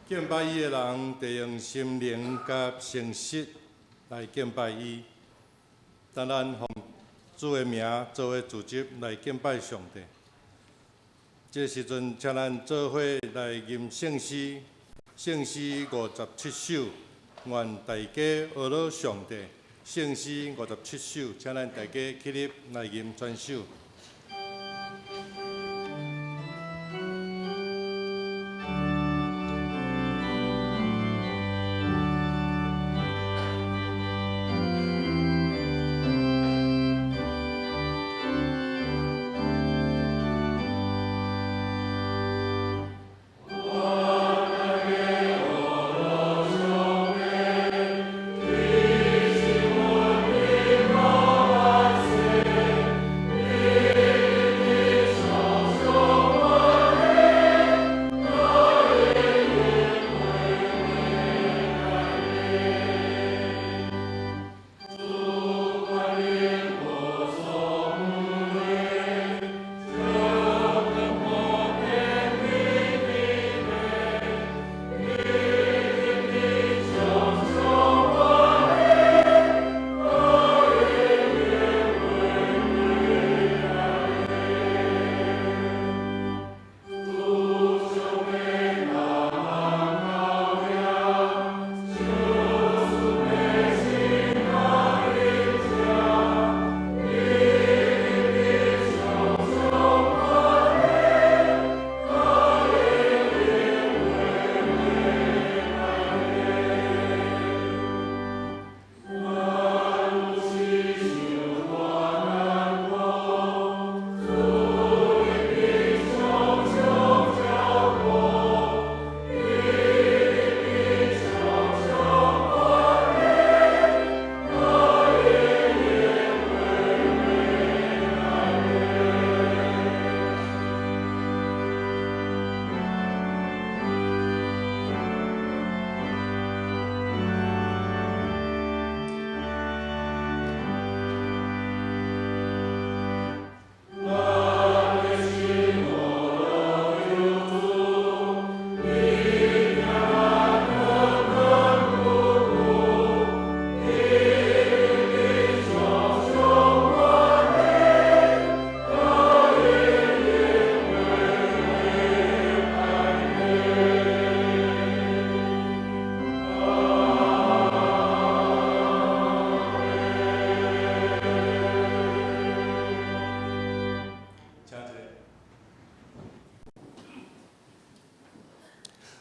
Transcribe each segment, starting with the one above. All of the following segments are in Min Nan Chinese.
敬拜伊的人，得用心靈佮誠實來敬拜伊。當咱奉主的名做伙聚集來敬拜上帝。這個時陣，請咱做伙來吟聖詩，聖詩57首，願大家呵咾上帝。聖詩57首，請咱大家起立來吟全首。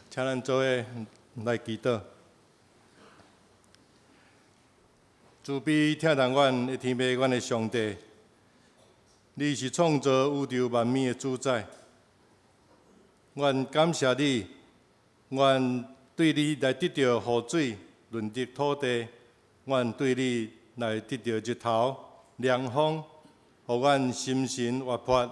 請咱做伙來祈禱。慈悲疼惜阮的天父，阮的上帝，你是創造宇宙萬物的主宰。阮感謝你，阮對你來得著雨水，潤澤土地；阮對你來得著日頭、涼風，予阮心神活潑，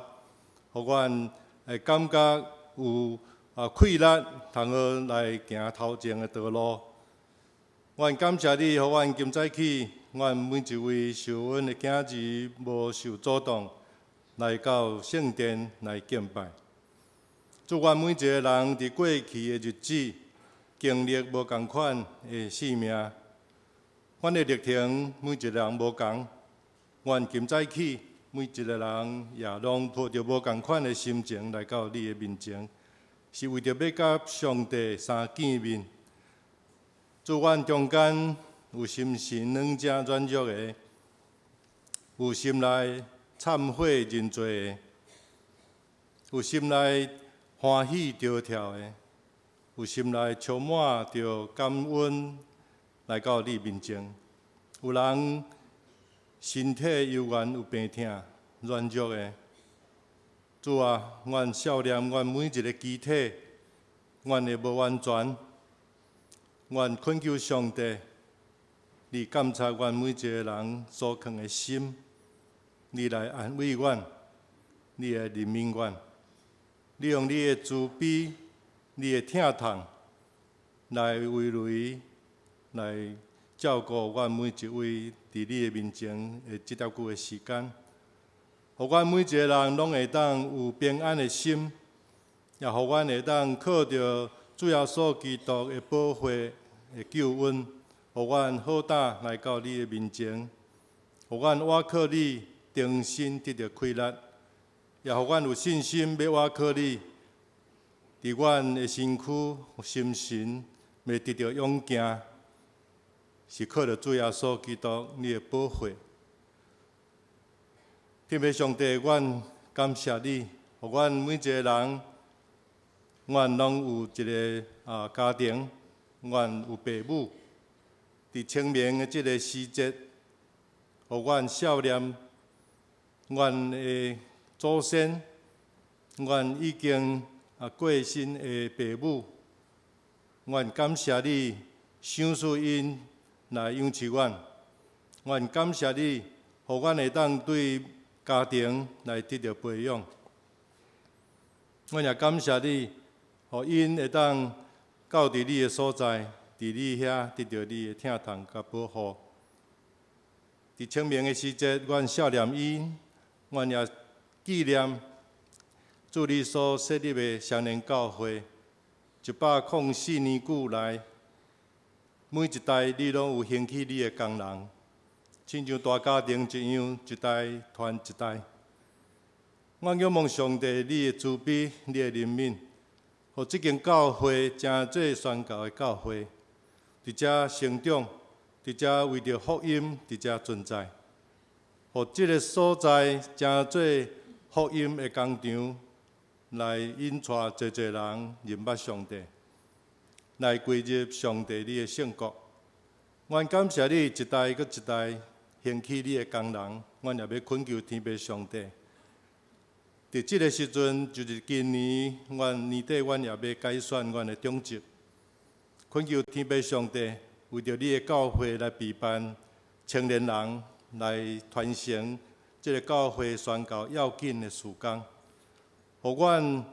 予阮會感覺有氣力，通好來行頭前的道路。阮感謝你，予阮今早起，阮每一位受恩的囝兒無受阻擋，來到聖殿來敬拜。祝阮每一個人佇過去的日子，經歷無仝款的生命，阮的歷程每一個人無仝。阮今早起每一個人也攏抱著無仝款的心情來到你的面前，是為著欲佮上帝相見面。祝阮中間有心神軟正軟弱的，有心內懺悔認罪的，有心內歡喜著跳的，有心內充滿著感恩來到你面前。有人身體猶原有病痛、軟弱的，主啊，阮數念阮每一个肢體，阮的無完全，阮懇求上帝，你監察阮每一個人所囥的心，你來安慰阮，你來憐憫阮，你用你的慈悲、你的疼痛來圍內來照顧阮每一位佇你的面前的這條久的時間，予阮每一個人攏會當有平安的心，也予阮會當靠著主耶穌基督的寶血的救恩，予阮好膽來到你的面前，予阮倚靠你，重新得著氣力，也予阮有信心欲倚靠你，佇阮的身軀、心神欲得著勇健，是靠著主耶穌基督你的寶血。天父上帝，阮感謝你，予阮每一个人，阮攏有一个家庭，阮有爸母。佇清明的這个時節，予阮數念阮的祖先，阮已經過身的爸母，阮感謝你賞賜𪜶來養育阮，阮感謝你，予阮會當對家庭來得著培養。阮也感謝你，予𪜶會當到佇你的所在，佇你遐得著你的疼痛佮保護。佇清明的時節，阮數念𪜶，阮也紀念主你所設立的雙連教會，104年久來，每一代你攏有興起你的工人，親像大家庭一樣，一代傳一代。阮仰望上帝，你的慈悲，你的憐憫，予這間教會成做宣教的教會，佇遮成長，佇遮為著福音，佇遮存在，予這个所在成做福音的工場，來引帶濟濟人認捌上帝，來歸入上帝你的聖國。阮感謝你一代閣一代興起你的工人，阮也欲懇求天父上帝。佇這个時陣，就是今年，阮年底，阮也欲改選阮的長執。懇求天父上帝，為著你的教會來備辦青年人來傳承這个教會宣教要緊的事工，予阮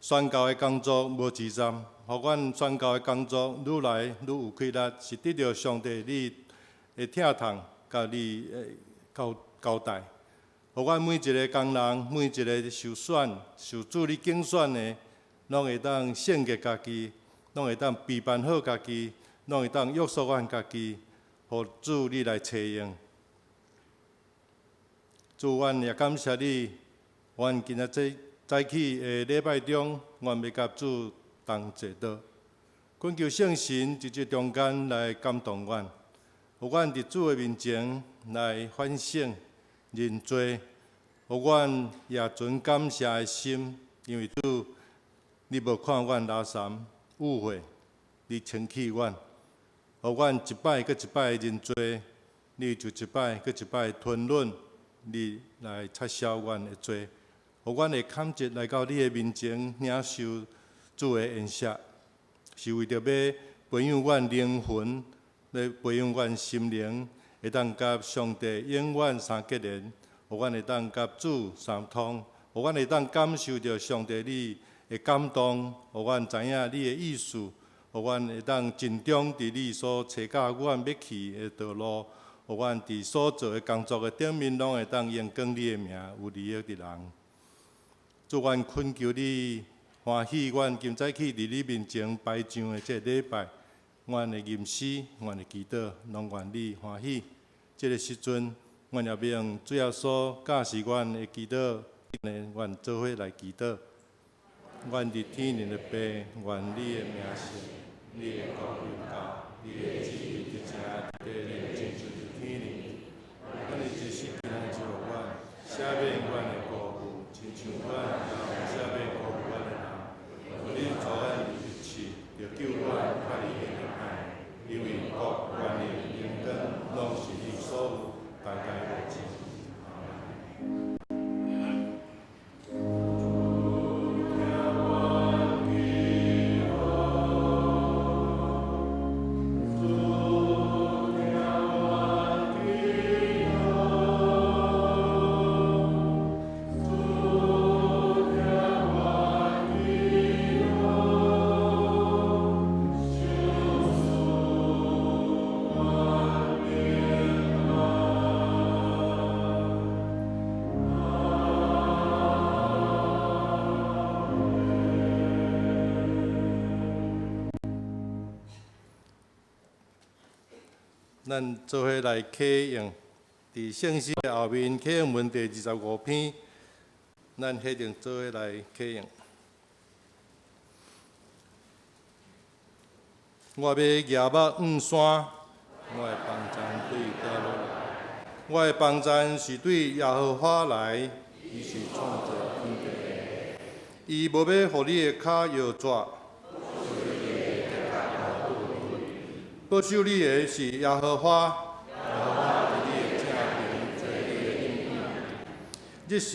宣教的工作無滯暫，予阮宣教的工作愈來愈有氣力，是得著上帝你的疼痛佮你的交代。予阮每一个工人，每一个受選、受主你揀選的，攏會當聖潔家己，攏會當備辦好家己，攏會當約束阮家己，予主你來差用。主，阮也感謝你，阮今仔早早起的禮拜中，阮欲佮主同齊禱，懇求聖神佇這中間來感動阮，予阮佇主的面前來反省認罪，予阮也存感謝的心，因為主，你無看阮垃圾污穢，你清洗阮，予阮一擺閣一擺認罪，你就一擺閣一擺吞忍，你來擦消阮的罪，予阮會坎節來到你的面前領受主的恩赦，是為著欲培養阮靈魂，來培養阮心靈，會當佮上帝永遠相結連，予阮會當佮主相通，予阮會當感受著上帝你的感動，予阮知影你的意思，予阮會當盡忠佇你所差教阮欲去的道路，予阮佇所做的工作的頂面，攏會當榮光你的名，有利益佇人。主，阮懇求你歡喜，阮今早起佇你面前擺上的這个禮拜，阮的吟詩，阮的祈禱，攏願你歡喜。這个時陣，阮也欲用主耶穌教示阮的祈禱，阮做伙來祈禱。阮佇天頂的父，願你的名聖，你的國臨到，你的旨意執行佇地裡，親像佇天頂。阮的一時今仔日予阮，赦免阮的過誤，親像阮也有赦免辜負阮的人。毋免帶阮入試，著救阮脫離彼个歹，因為國、權力、榮光，攏是你所有，代代無盡。阿們。主聽阮祈禱，主聽阮祈禱，主咱做伙來啟用，佇聖詩的後面啟用文第25篇，咱彼陣做伙來啟用。我欲舉目向山，我的幫贊對佗落來？我的幫贊是對耶和華來，伊是創造天地。伊無欲予你的跤搖折。保守你的是耶和華，耶和華佇你的正邊做你的蔭庇。日時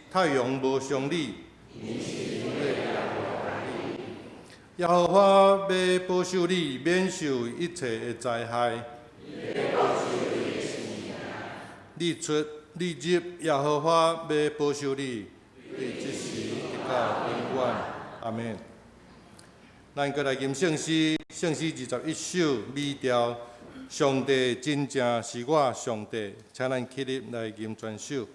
太陽無傷你，暝時月也無害你。耶和華欲保守你，免受一切的災害。你出你入，耶和華欲保守你，對這時直到永遠。阿們。咱閣來吟聖詩，聖詩21首美調，上帝真正是我上帝，請咱起立來吟全首。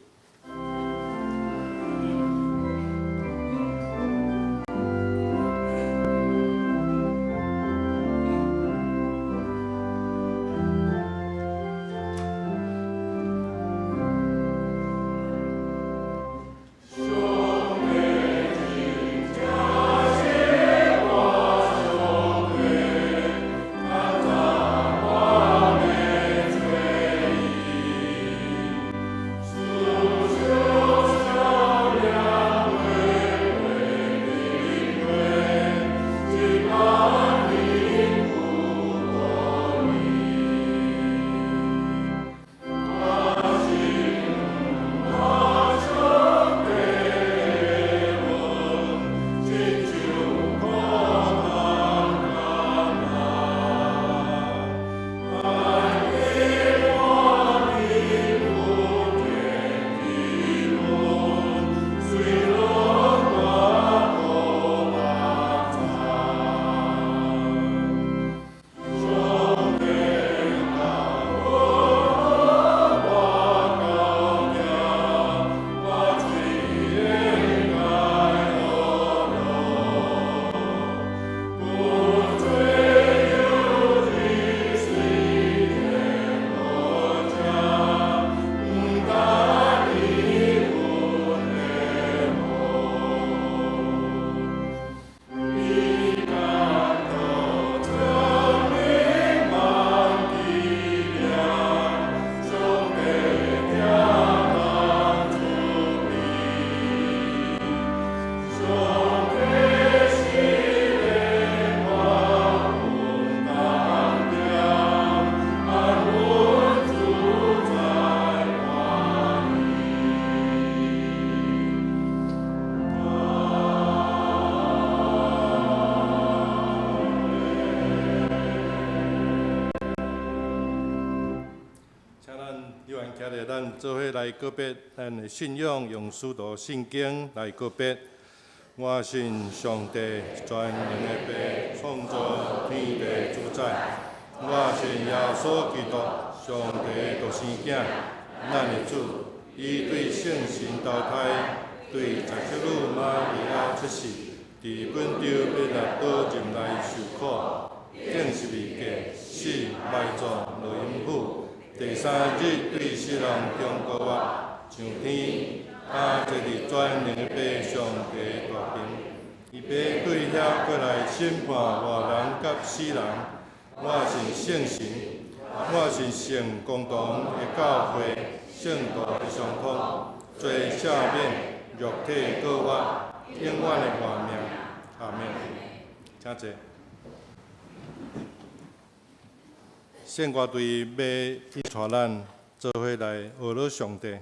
咱做伙來告別咱的信仰，用使徒信經來告別。我信上帝全能的父，創造天地主宰。我信耶穌基督，上帝獨生囝，咱的主。伊對聖神投胎，對十七女瑪利亞出世，佇本丟彼拉多入內受苦，釘十字架，死埋葬落陰府。第三日對死人中復活，上天，他坐佇全能的父上帝大爿，伊欲對遐過來審判活人佮死人。我信聖神，我信聖公同的教會，聖徒的相通，罪赦免，肉體復活，永遠的活命。阿們。請坐。聖歌隊欲去帶咱做伙來學樂上帝。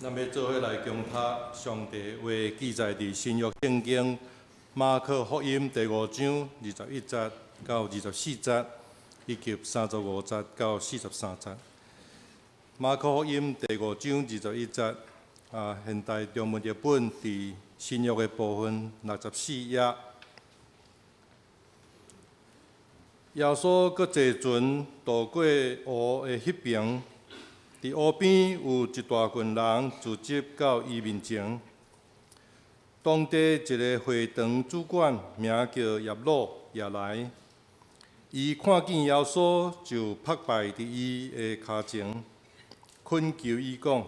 咱欲做伙來共讀上帝話，記載佇新約聖經馬可福音第五章21節到24節，以及35節到43節。馬可福音第五章二十一節，啊，現代中文譯本佇新約的部分64頁。耶穌閣坐船渡過湖的彼爿。佇湖邊有一大群人聚集到伊面前。當地一个會堂主管名叫睚魯也來，伊看見耶穌就仆拜佇伊的跤前，懇求伊講：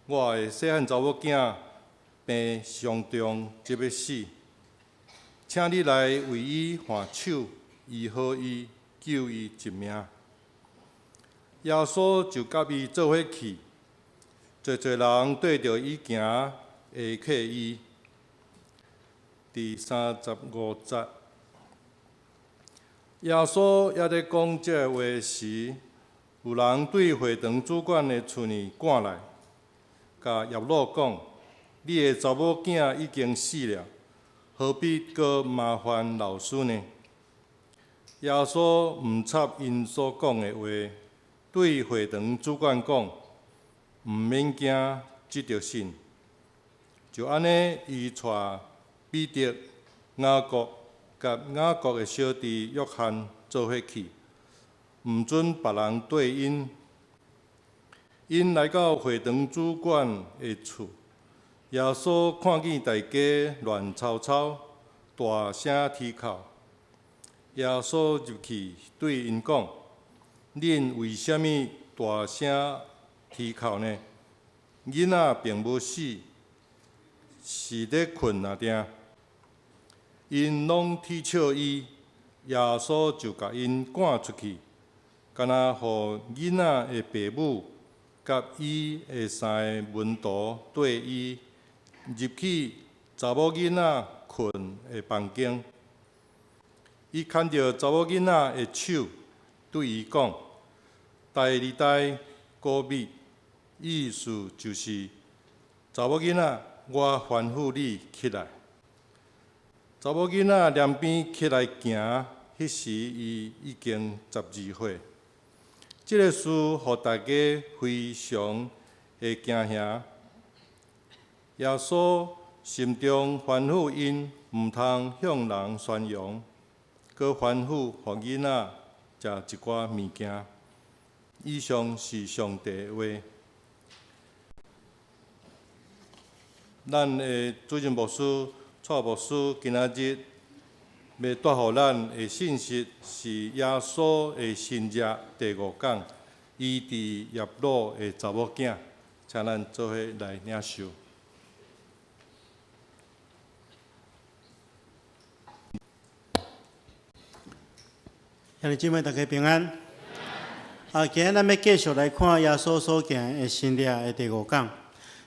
我的細漢查某囝病傷重，執欲死，請你來為伊按手，醫好伊，救伊一命。耶穌就佮伊做伙去，濟濟人綴著伊行，下靠伊。第35節，耶穌猶咧講這个話時，有人對會堂主管的厝內趕來，共睚魯講：你的查某囝已經死了，何必閣麻煩老師呢？耶穌毋插𪜶所講的話。對會堂主管講，毋免驚，只著信。就按呢，伊帶彼得、雅各佮雅各的小弟約翰做伙去，毋准別人綴𪜶。𪜶來到會堂主管的厝，耶穌看見大家亂糟糟，大聲啼哭。耶穌入去對𪜶講：恁為啥物大聲啼哭呢？囡仔並無死，是咧睏爾定。𪜶攏啼笑伊，耶穌就共𪜶趕出去，干焦予囡仔的爸母佮伊的三个門徒綴伊入去查某囡仔睏的房間。伊牽著查某囡仔的手，對伊講：大利大古米，意思就是查某囡仔，我吩咐你起來。查某囡仔躡邊起來行，彼時伊已經12歲。這个事予大家非常的驚嚇。耶穌心中吩咐𪜶毋通向人宣揚，閣吩咐予囡仔食一寡物件。以上是上帝的話。咱的主任牧師蔡牧師今仔日欲帶予咱的信息是耶穌的神跡第五講，醫治睚魯的查某囝，請咱做伙來領受。兄弟姊妹，大家平安。啊，今日咱欲繼續來看耶穌所行的神跡的第五講，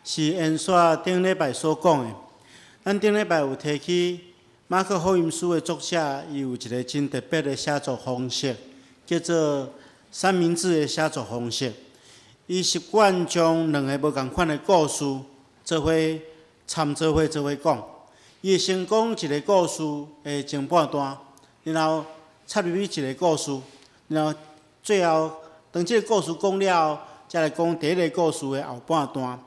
是延續頂禮拜所講的。咱頂禮拜有提起馬可福音書的作者，伊有一个真特別的寫作方式，叫做三明治的寫作方式。伊習慣將兩个無仝款的故事做伙摻做伙做伙講。伊會先講一个故事的前半段，然後插入去一个故事，然後最後當這个故事講了後，才來講第一个故事的後半段。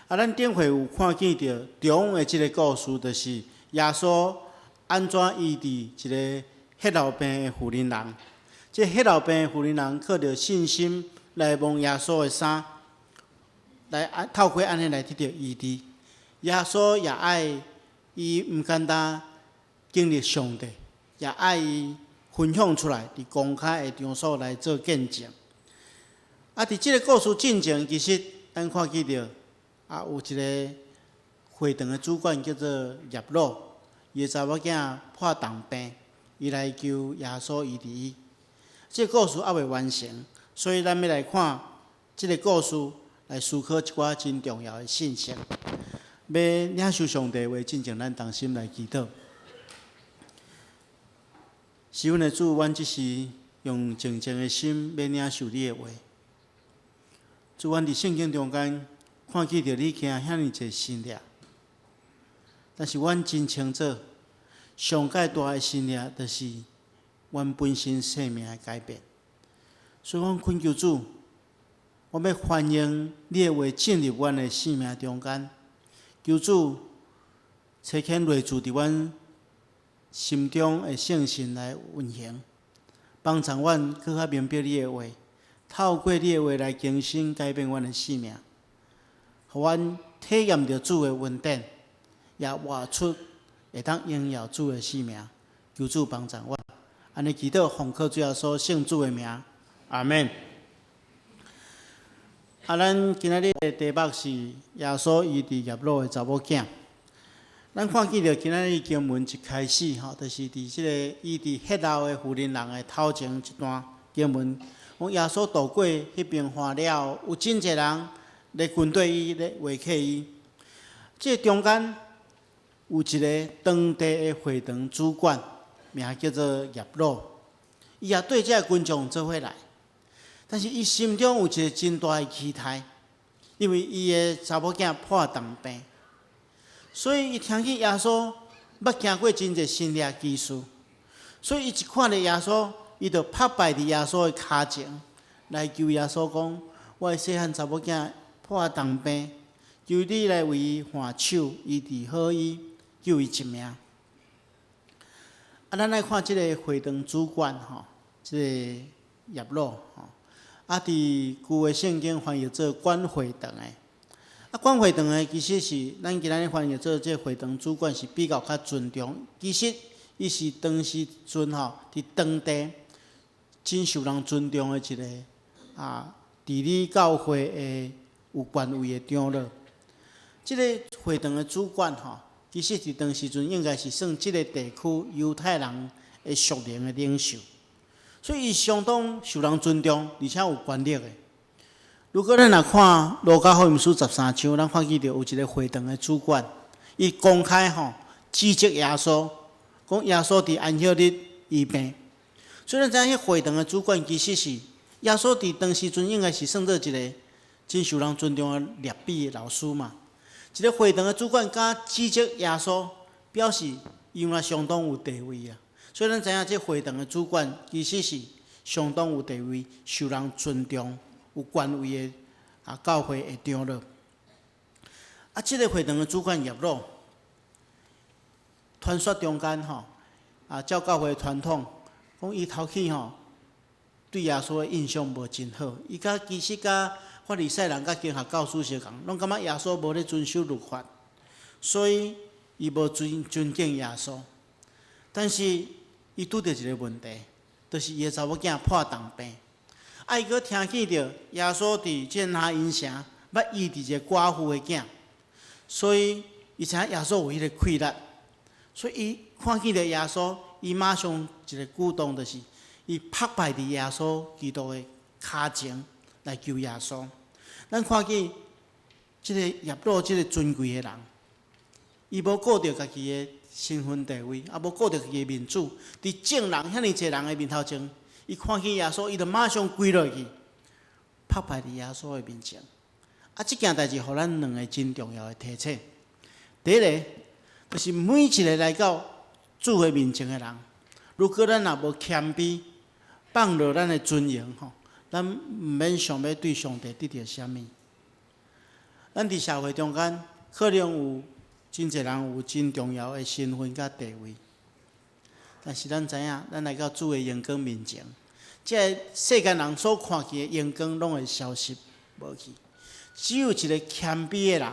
啊，咱頂回有看見著中的這个故事，就是耶穌按怎醫治一个血漏病的婦人人。這血漏病的婦人人靠著信心來摸耶穌的衫，來透過按呢來得著醫治。耶穌也愛伊，毋簡單經歷上帝，也愛伊分享出來，佇公開的場所來做見證。啊，佇這个故事進前，其實咱看見著啊，有一个會堂的主管叫做睚魯，伊的查某囝破重病，伊來求耶穌醫治伊。這个故事猶未完成，所以咱欲來看這个故事，來思考一寡真重要的信息。欲領受上帝話進前，咱同心來祈禱。是阮的主，阮這時用靜靜的心欲領受你的話。主，阮佇聖經中間看看見著你行遐爾濟神跡，但是阮真清楚，上蓋大的神跡就是阮本身生命的改變。所以阮懇求主，我欲歡迎你的話進入阮的生命中間。求主差遣內住佇阮心中的聖神來運行，幫助阮閣較明白你的話，透過你的話來更新改變阮的生命，予阮體驗著主的恩典，也活出會當榮耀主的生命。求主幫助阮，按呢祈禱奉靠主耶穌聖子的名，阿們。啊，咱今仔日的題目是耶穌醫治睚魯的查某囝。咱看見著今仔日經文一開始吼，就是佇這个醫治血漏的婦人人的頭前一段經文，講耶穌渡過彼邊岸了後，有真濟人咧跟綴伊，咧圍客伊。這中間有一个當地的會堂主管，名叫做睚魯，伊也綴這个群眾做伙來，但是伊心中有一个真大的期待，因為伊的查某囝破重病。所以伊聽見耶穌捌行過真濟神蹟奇事，所以伊一看著耶穌，伊就拍敗佇耶穌的跤前來求耶穌講：我的細漢查某囝破重病，求你來為伊按手醫治好伊，救伊一命。啊，咱來看這个會堂主管吼，這个睚魯吼，啊，佇舊的聖經翻譯做管會堂的。啊，管會堂的其實是咱今仔日翻譯做這會堂主管是比較較尊重。其實伊是當時陣吼，佇當地真受人尊重的一个啊，治理教會的有權位的長老。這个會堂的主管吼，其實佇當時陣應該是算這个地區猶太人的屬靈的領袖，所以伊相當受人尊重，而且有權力的。如果咱若看路加福音書13章，咱看見著有一个會堂的主管，伊公開吼指責耶穌，講耶穌佇安息日醫病。所以咱知影，彼會堂的主管其實是耶穌佇當時陣應該是算做一个真受人尊重的拉比老師嘛。一个會堂的主管敢指責耶穌，表示伊嘛相當有地位啊。所以咱知影，這會堂的主管其實是相當有地位、受人尊重、有權位的啊，教會的長老。啊，這个會堂的主管睚魯，傳說中間吼，啊，照教會傳統，講伊頭起吼，對耶穌的印象無真好。伊佮其實佮法利賽人佮經學教師相仝，攏感覺耶穌無咧遵守律法，所以伊無尊尊敬耶穌。但是伊拄著一个問題，就是伊的查某囝破重病。啊！伊閣聽見著耶穌佇這拿因城欲醫治一个寡婦的囝，所以伊知影耶穌有彼个氣力，所以伊看見著耶穌，伊馬上一个舉動就是，伊拍敗佇耶穌基督的跤前來求耶穌。咱看見這个睚魯這个尊貴的人，伊無顧著家己的身份地位，也無顧著家己的面子，佇眾人遐爾濟人的面頭前。伊看見耶穌，伊就馬上跪落去，拍敗佇耶穌的面前。啊，這件代誌予咱兩个真重要的提醒。第一个，就是每一个來到主的面前的人，如果咱若無謙卑，放落咱的尊榮吼，咱毋免想欲對上帝得著啥物。咱佇社會中間，可能有真濟人有真重要的身份佮地位。但是咱知影，咱來到主的榮光面前，這个世間人所看見的榮光攏會消失無去。只有一个謙卑的人，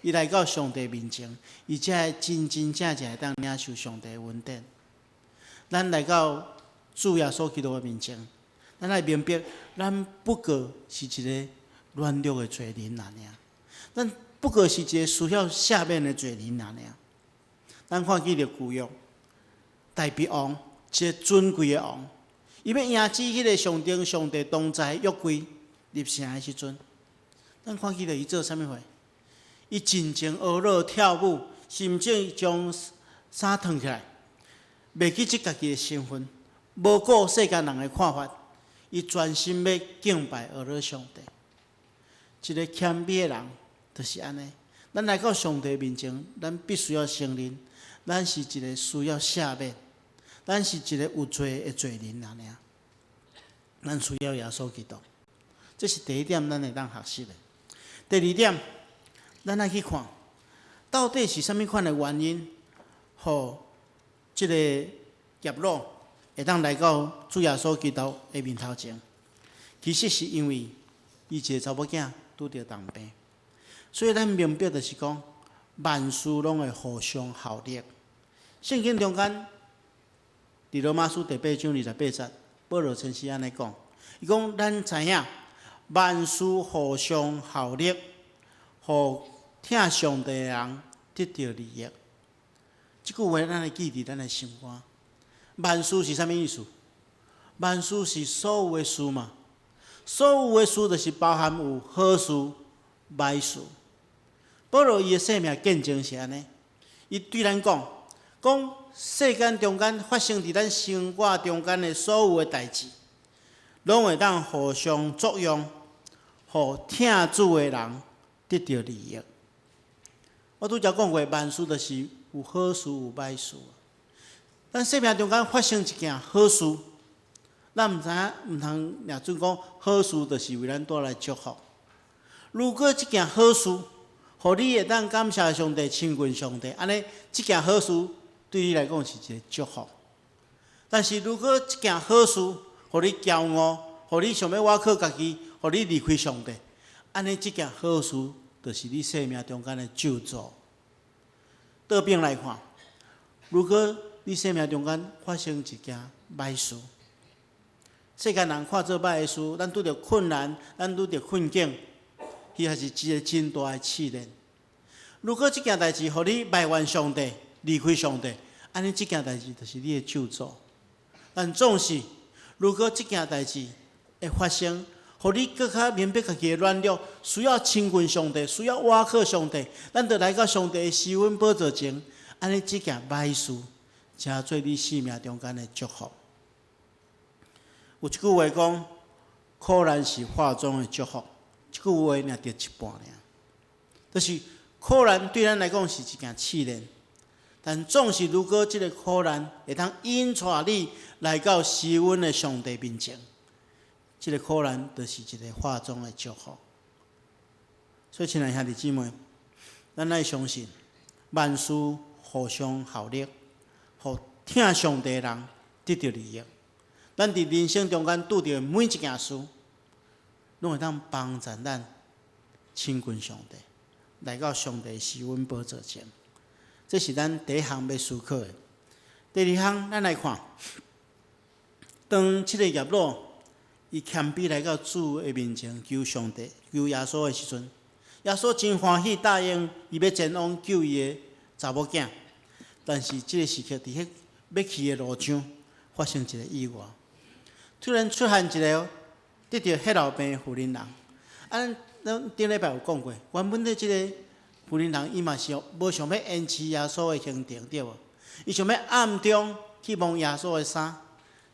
伊來到上帝面前，伊才會真真正正會當領受上帝的恩典。咱來到主耶穌基督的面前，咱愛明白，咱不過是一个軟弱的罪人爾，咱不過是一个需要赦免的罪人爾。咱看見著舊約。大衛王，一个尊貴的王，伊欲迎接彼个象徵上帝同在約櫃入城的時陣，咱看見著伊做啥物貨？伊盡情呵咾跳舞，甚至將衫脫起來，袂記得家己的身份，無顧世間人的看法，伊專心欲敬拜呵咾上帝。一个謙卑的人，就是按呢。咱來到上帝面前，咱必須要承認，咱是一个需要赦免，咱是一个有罪的罪人爾爾。咱需要耶穌基督，這是第一點，咱會當學習的。第二點，咱愛去看，到底是啥物款的原因，予這个睚魯會當來到主耶穌基督的面頭前？其實是因為伊一个查某囝拄著重病，所以咱明白就是講，萬事攏會互相效力。聖經中間，佇羅馬書第八章二十八節，保羅親自按呢講，伊講咱知影萬事互相效力，予疼上帝的人得著利益。這句話咱會記佇咱的心肝。萬事是啥物意思？萬事是所有的事嘛。所有的事就是包含有好事、歹事。保羅伊的生命見證是按呢，伊對咱講，講世間中間發生佇咱生活中間的所有的代誌，攏會當互相作用，予疼主的人得著利益。我拄才講過，萬事就是有好事有歹事。咱生命中間發生一件好事，咱毋知影，毋通掠準講好事就是為咱帶來祝福。如果這件好事，予你會當感謝上帝、親近上帝，按呢，這件好事對你來講是一个祝福。但是如果這件好事，予你驕傲，予你想欲倚靠家己，予你離開上帝，按呢，這件好事就是你生命中間的咒詛。倒轉來看，如果你生命中間發生一件歹事，世間人看做歹的事，咱拄著困難，咱拄著困境，彼也是一个真大的試煉。如果這件代誌予你埋怨上帝，離開上帝，按呢這件代誌就是你的咒詛。但總是，如果這件代誌會發生，予你閣較明白家己的軟弱，需要親近上帝，需要倚靠上帝，咱就來到上帝的施恩寶座前，按呢這件歹事，成做你生命中間的祝福。有一句話講，苦難是化妝的祝福。這句話爾對一半爾，就是苦難對咱來講是一件試煉，但總是如果這个苦難會當引帶你來到施恩的上帝面前，這个苦難就是一个化妝的祝福。所以，親愛兄弟姊妹，咱愛相信萬事互相效力，予疼上帝的人得著利益。咱佇人生中間拄著每一件事，攏會當幫助咱親近上帝，來到上帝施恩寶座前。這是咱第一項欲思考的。第二項，咱來看，當這个睚魯伊謙卑來到主的面前求上帝、求耶穌的時陣，耶穌真歡喜答應伊欲前往救伊的查某囝。但是這个時刻，佇彼欲去的路上，發生一个意外，突然出現一个得著血漏病的婦人。啊，咱頂禮拜有講過，原本的這个婦人伊嘛是無想欲延遲耶穌的行程，對無？伊想欲暗中去摸耶穌的衫，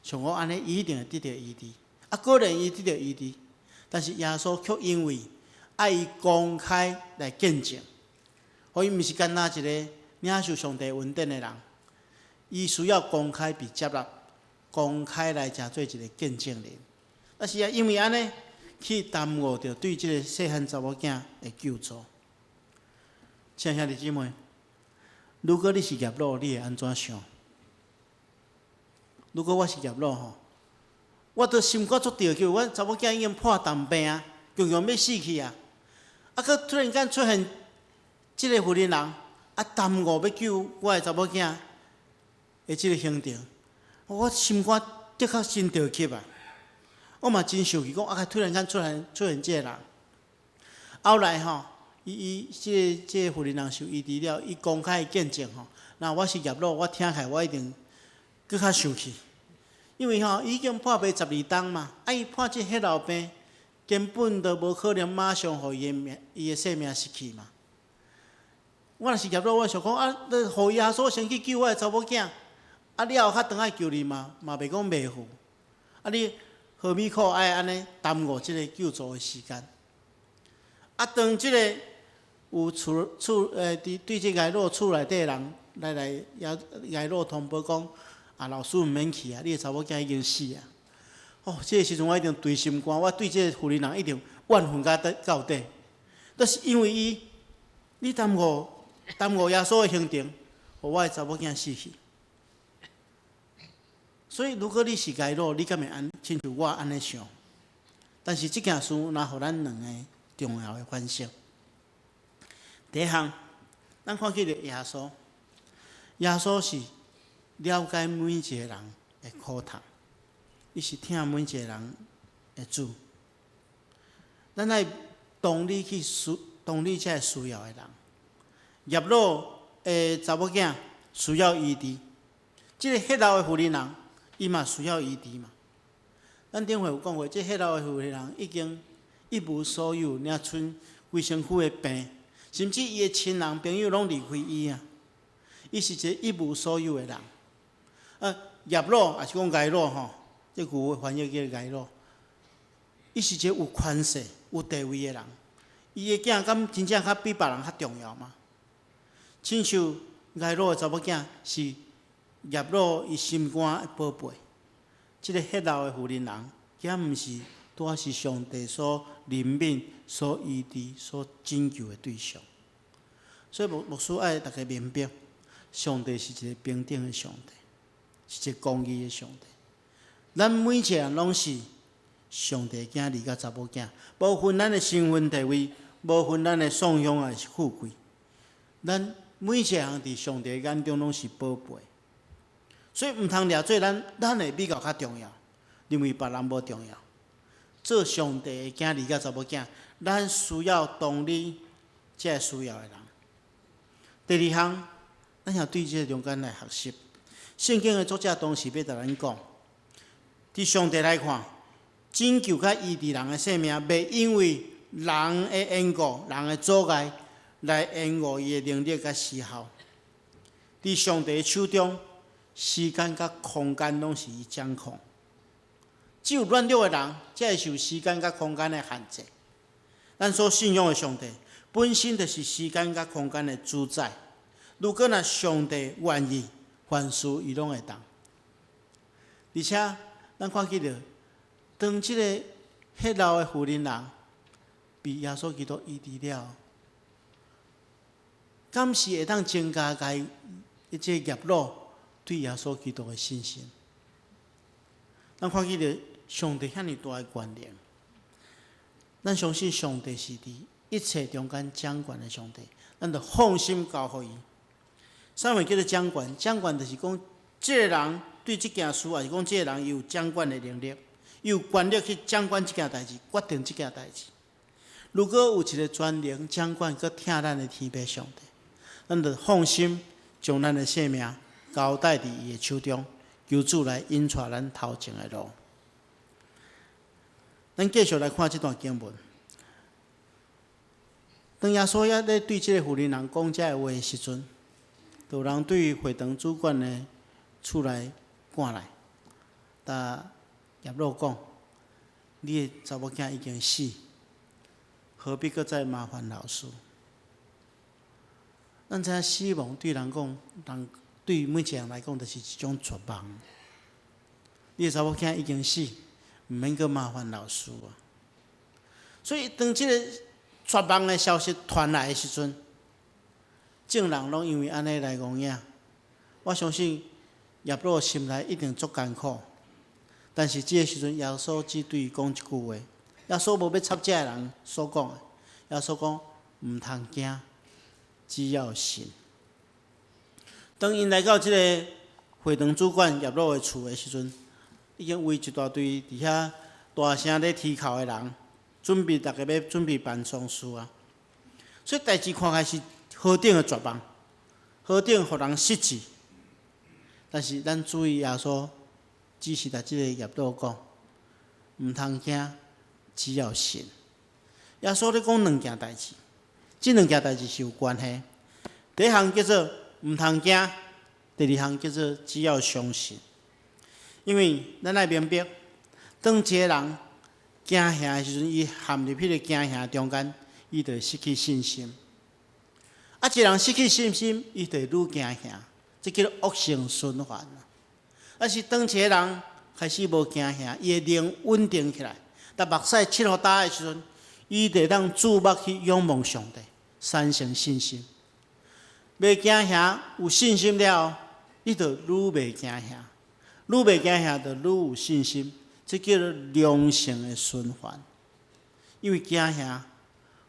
想講按呢伊一定會得著醫治。啊，果然伊得著醫治，但是耶穌卻因為愛伊公開來見證，予伊毋是干焦一个領受上帝恩典的人，伊需要公開被接納，公開來成做一个見證人。但是也因為按呢，去耽誤著對這个細漢查某囝的救助。親愛兄弟姊妹，如果你是睚魯，你會按怎想？如果我是睚魯吼，我都心肝足著急，阮查某囝已經破重病啊，強強欲死去啊！啊，閣突然間出現這个婦人，啊，耽誤欲救我的查某囝的這个行程，我心肝的確真著急啊！我嘛真生氣，講啊，突然間出現這个人，後來吼，伊伊這个這个婦人受醫治了，伊公開見證吼，若我是睚魯，我聽起來我一定閣較生氣，因為吼已經破病12冬嘛，啊伊破這血漏病，根本就無可能馬上予伊的命伊的性命失去嘛。我若是睚魯，我想講啊，你予耶穌先去救我的查某囝，啊了後較轉來救你嘛，嘛袂講袂赴。啊你何必苦愛按呢耽誤這个救助的時間？啊當這个有厝厝欸，佇對這睚魯厝內底人來也睚魯通報講，啊，老師毋免去啊，你的查某囝已經死啊！哦，這个時陣我一定捶心肝，我對這個婦人一定怨恨到底到底。就是因為伊，你耽誤耽誤耶穌的行程，予我的查某囝死去。所以，如果你是睚魯，你敢會按親像我按呢想？但是這件事若予咱兩個重要的反省。第一項，咱看見著耶穌，耶穌是了解每一個人的苦痛，伊是疼每一個人的主。咱愛同理去需，同理這个需要的人。睚魯的查某囝需要醫治，這個血漏的婦人，伊嘛需要醫治嘛。咱頂回有講過，這血漏的婦人已經一無所有，領賰規身軀的病，甚至伊的親人朋友攏離開伊啊。伊是一個一無所有的人。啊，睚魯抑是講睚魯吼，這句話翻譯叫睚魯。伊是一個有權勢、有地位的人。伊的囝敢真正較比別人較重要嗎？親像睚魯的查某囝是睚魯伊心肝的寶貝。這个血漏的婦人，敢毋是拄仔是上帝所憐憫、所醫治、所拯救的對象。所以牧牧師愛大家明白，上帝是一個平等的上帝，是一個公義的上帝。咱每一個人攏是上帝的囝兒佮查某囝，無分咱的身份地位，無分咱的信仰抑是富貴。咱每一個人佇上帝眼中攏是寶貝，所以毋通掠做咱咱的比較較重要，認為別人無重要。做上帝的囝兒佮查某囝，咱需要同理這个需要的人。第二項，咱要對這个中間來學習。聖經的作者當時欲共咱講，佇上帝來看，拯救佮醫治人的生命，袂因為人的緣故、人的阻礙來延誤伊的能力佮時效。佇上帝的手中，時間佮空間攏是伊掌控。只有軟弱的人，才會受時間佮空間的限制。咱所信仰的上帝，本身就是時間佮空間的主宰。如果若上帝願意，凡事伊攏會當。而且，咱看見著，當這個血漏的婦人被耶穌基督醫治了，敢是會當增加共這個睚魯對耶穌基督的信心？咱看見著上帝遐爾大的權能，咱相信上帝是佇一切中間掌權的上帝，咱就放心交予伊。啥物叫做掌權？掌權就是講，這个人對這件事，抑是講這个人伊有掌管的能力，伊有權力去掌管這件代誌，決定這件代誌。如果有一个全能掌管閣疼咱的天父上帝，咱就放心將咱的性命交代佇伊的手中，求主來引帶咱頭前的路。咱繼續來看這段經文。當耶穌猶咧對這個婦人講這个話的時陣，就有人對會堂主管的厝內趕來，共睚魯講：你的查某囝已經死，何必閣再麻煩老師？咱知影死亡對人講，人對每一個人來講，就是一種絕望。你的查某囝已經死，毋免閣麻煩老師啊。所以當這個絕望的消息傳來的時陣，眾人攏因為按呢來戇影。我相信睚魯心內一定足艱苦，但是這个時陣耶穌只對伊講一句話，耶穌無欲插這个人所講的，耶穌講毋通驚，只要信。當𪜶來到這个會堂主管睚魯的厝的時陣，已經圍一大堆佇遐大聲咧啼哭的人，準備逐家欲準備辦喪事啊。所以代誌看起來是何等的絕望，何等予人失志。但是咱注意耶穌，只是共這个睚魯講，毋通驚，只要信。耶穌咧講兩件代誌，這兩件代誌是有關係。第一項叫做毋通驚，第二項叫做只要相信。因為咱愛明白，當一個人驚嚇的時陣，伊陷入彼个驚嚇中間，伊就會失去信心。啊，一人失去信心，伊就會愈驚嚇，這叫做惡性循環。但是當一个人開始無驚嚇，伊的靈穩定起來，當目屎拭予焦的時陣，伊就會當注目去仰望上帝，產生信心。袂驚嚇，有信心了後，你就愈袂驚嚇，愈袂驚嚇就愈有信心，這叫做良性的循環。因為驚嚇，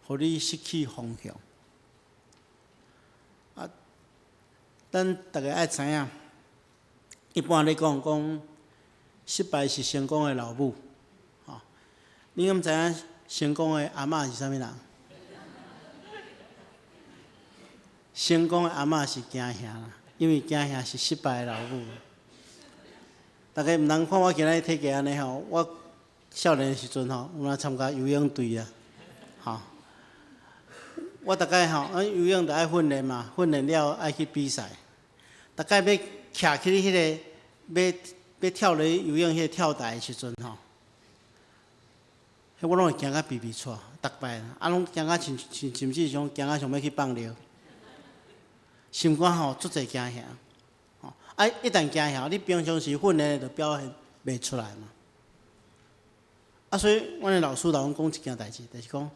予你失去方向。啊，咱逐家愛知影，一般咧講講失敗是成功的老母，吼，你敢知影成功的阿嬤是啥物人？成功的阿嬤是驚嚇啦，因為驚嚇是失敗的老母。逐家毋通看我今仔日體格按呢吼，我少年的時陣吼，有來參加游泳隊啊，吼。我逐擺吼，阮游泳著愛訓練嘛，訓練了愛去比賽。逐擺欲徛起彼个，欲欲跳落去游泳彼个跳台的時陣吼，彼我攏會驚甲鼻鼻掣，逐擺啊攏驚甲親親甚至像驚甲想欲去放尿。心肝吼足濟驚嚇，吼啊！一旦驚嚇，你平常時訓練就表現袂出來嘛。啊，所以阮的老師老阮講一件代誌，就是講，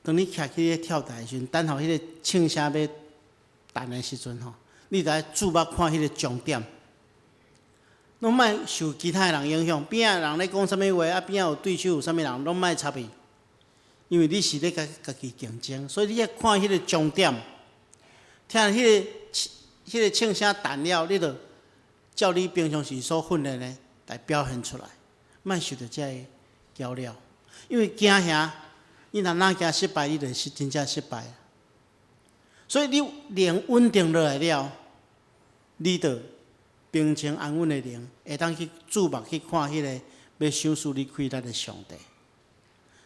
當你徛起咧跳台的時陣，等候彼個槍聲欲彈的時陣吼，你著愛注目看彼個終點，攏莫受其他的人影響，邊仔人咧講啥物話，啊邊仔有對手有啥物人，攏莫插伊，因為你是咧共家己競爭，所以你愛看彼個終點。聽彼個槍聲彈了，你就照你平常時所訓練的來表現出來，莫受著這个攪擾。因為驚嚇，你若若驚失敗，你就是真正失敗。所以你靈穩定落來了，你就平靜安穩的靈，會當去注目去看彼个欲賞賜你氣力的上帝。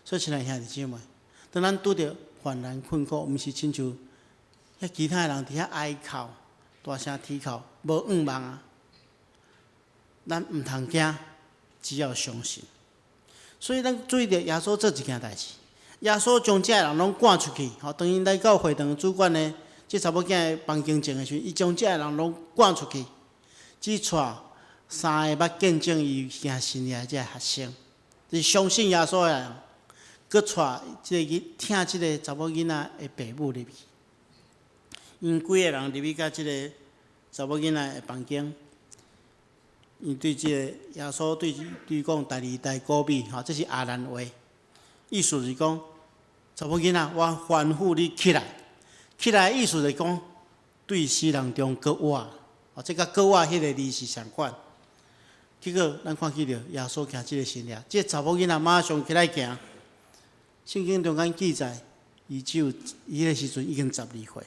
所以，親愛兄弟姊妹，當咱拄著患難困苦，毋是親像遐其他的人佇遐哀哭、大聲啼哭，無向望啊！咱毋通驚，只要相信。所以咱注意著耶穌做一件代誌，耶穌將這个人攏趕出去。吼，當𪜶來到會堂主管的這查某囝的房間前的時陣，伊將這个人攏趕出去，只帶三个捌見證伊行神蹟的這个學生，就是相信耶穌的人，閣帶這个囡疼這个查某囡仔的爸母入去。𪜶幾个人入去到這个查某囡仔的房間，𪜶對這個耶穌對對講大利大古米，吼，這是亞蘭話，意思是講查某囡仔，我吩咐你起來，起來意思就是講對死人中閣活，哦，這佮閣活彼个字是相款。結果咱看見著耶穌行這个神蹟，這個查某囡仔馬上起來行。聖經中間記載，伊只有伊彼个時陣已經12歲。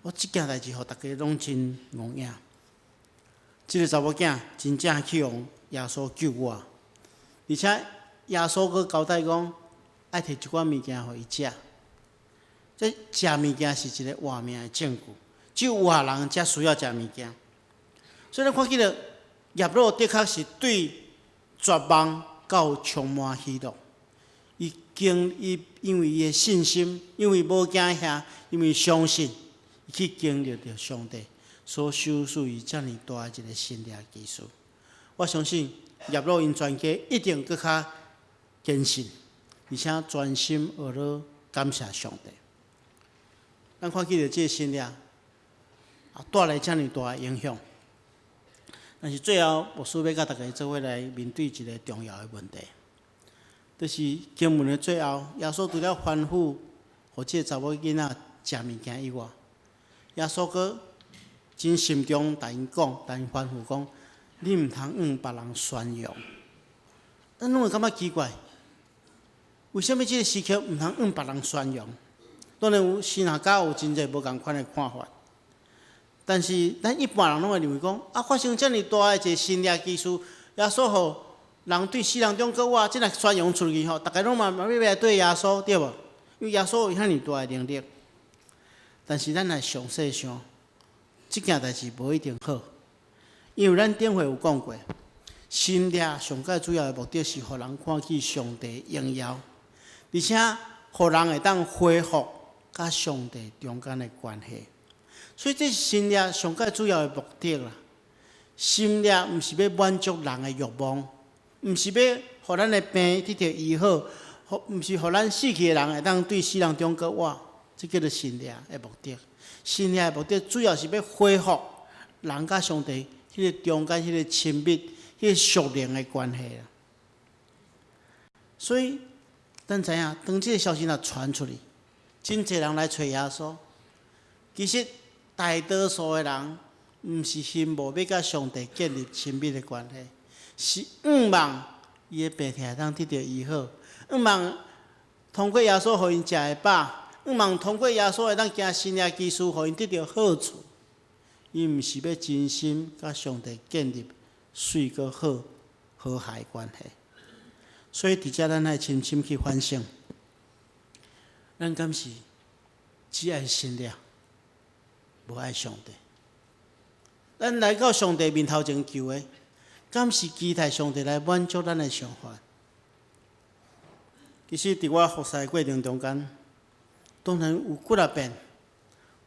我這件代誌，予逐家攏真戇影。這个查某囝真正去予耶穌救活，而且耶穌閣交代講，愛提一寡物件予伊食。這食物件是一个活命的證據，只有活人才需要食物件。所以咱看見著睚魯的確是對絕望到充滿喜樂。伊經伊因為伊的信心，因為無驚嚇，因為相信，伊去經歷著上帝所賞賜伊遮爾大的一个神蹟奇事。我相信睚魯𪜶全家一定閣較堅信，而且專心學咧感謝上帝。咱看見著這个神蹟，啊，帶來遮爾大的影響。但是最後，牧師欲佮大家做伙來面對一个重要的問題，就是經文的最後，耶穌除了吩咐予這个查某囡仔食物件以外，耶穌閣真慎重共𪜶講，共𪜶吩咐講：你毋通向別人宣揚。咱攏會感覺奇怪，為啥物這个時刻毋通向別人宣揚？當然有神學家有真濟無仝款的看法，但是咱一般人攏會認為講：啊，發生遮爾大的一个神蹟奇事，耶穌予人對死人中閣活，這若宣揚出去吼，逐家攏嘛嘛欲來綴耶穌，對無？因為耶穌有遐爾大的能力。但是咱來詳細想，這件代誌無一定好，因為咱頂回有講過，神蹟上蓋主要的目的是予人看見上帝榮耀，而且予人會當恢復佮上帝中間的關係。所以這是神蹟上蓋主要的目的啦。神蹟毋是欲滿足人的慾望，毋是欲予咱的病得著醫好，毋是予咱死去的人會當對死人中閣活，這叫做神蹟的目的。神蹟的目的主要是欲恢復人佮上帝彼個中間彼個親密、彼個屬靈的關係啦。所以，咱知影，當這个消息若傳出去，真濟人來揣耶穌。其實，大多數的人毋是希望欲佮上帝建立親密的關係，是向望伊的病痛會當得著醫好，向望通過耶穌予𪜶食會飽，向望通過耶穌會當行神蹟奇事，予𪜶得著好處。伊毋是欲真心佮上帝建立媠閣好和諧關係。所以，佇遮咱愛深深去反省，咱敢是只愛神蹟，無愛上帝？咱來到上帝面頭前求的，敢是期待上帝來滿足咱的想法？其實，佇我服侍的過程中間，當然有幾若遍，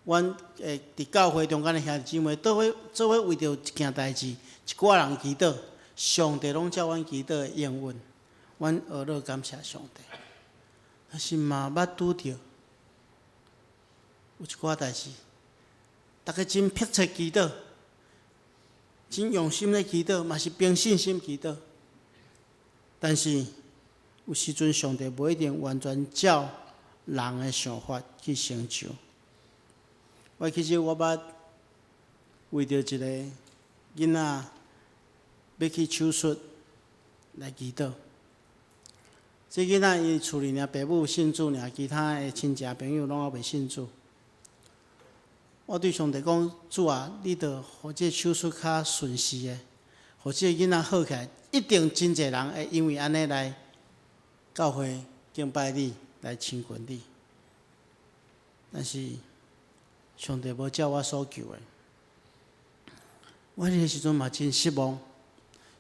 阮會佇教會中間的兄弟姊妹，做伙為著一件代誌，一寡人祈禱，上帝攏照阮祈禱的應允，阮呵咾感謝上帝。但是嘛捌拄著有一寡代誌，逐家真迫切祈禱，真用心咧祈禱，嘛是憑信心祈禱。但是有時陣上帝無一定完全照人的想法去成就。我其實我捌為著一个囡仔欲去手術來祈禱。這囡仔伊厝裡爾爸母信主爾，其他的親戚朋友攏猶未信主。我對上帝講：主啊，你著予這手術較順遂的，予這个囡仔好起來，一定真濟人會因為按呢來教會敬拜你，來親近你。但是上帝無照我所求的，我彼个時陣嘛真失望，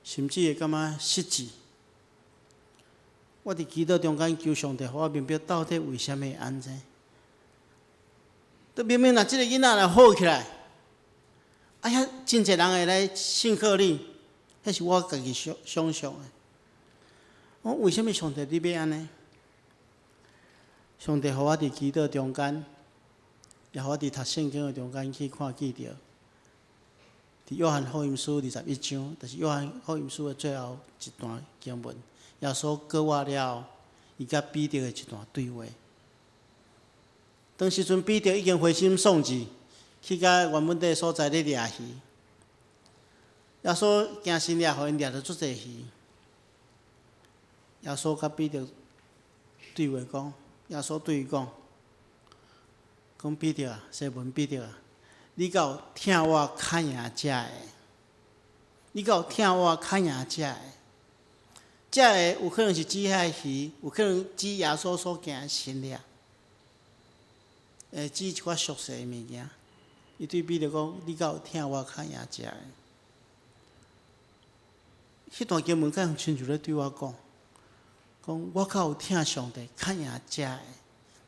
甚至會感覺失志。我佇祈禱中間求上帝，予我明白到底為啥物會按呢？都明明若這个囡仔若好起來，啊遐真濟人會來信靠你，彼是我家己想想像的。我為啥物上帝你欲按呢？上帝予我佇祈禱中間，也予我佇讀聖經的中間去看見著，佇約翰福音書21章，就是約翰福音書的最後一段經文，耶穌復活了後，伊佮彼得的一段對話。當時陣彼得已經灰心喪志，去到原本佇所在咧掠魚。耶穌行神蹟，予𪜶掠著足濟魚。耶穌佮彼得對話講，耶穌對伊講：講彼得啊，西門彼得啊，你敢有疼我較贏這个？你敢有疼我較贏這个？這个有可能是指彼个魚，有可能指耶穌所行的神蹟，會指一寡屬世的物件。伊對彼得講：你敢有疼我較贏這个？彼段經文敢親像咧對我講，講我敢有疼上帝較贏這个，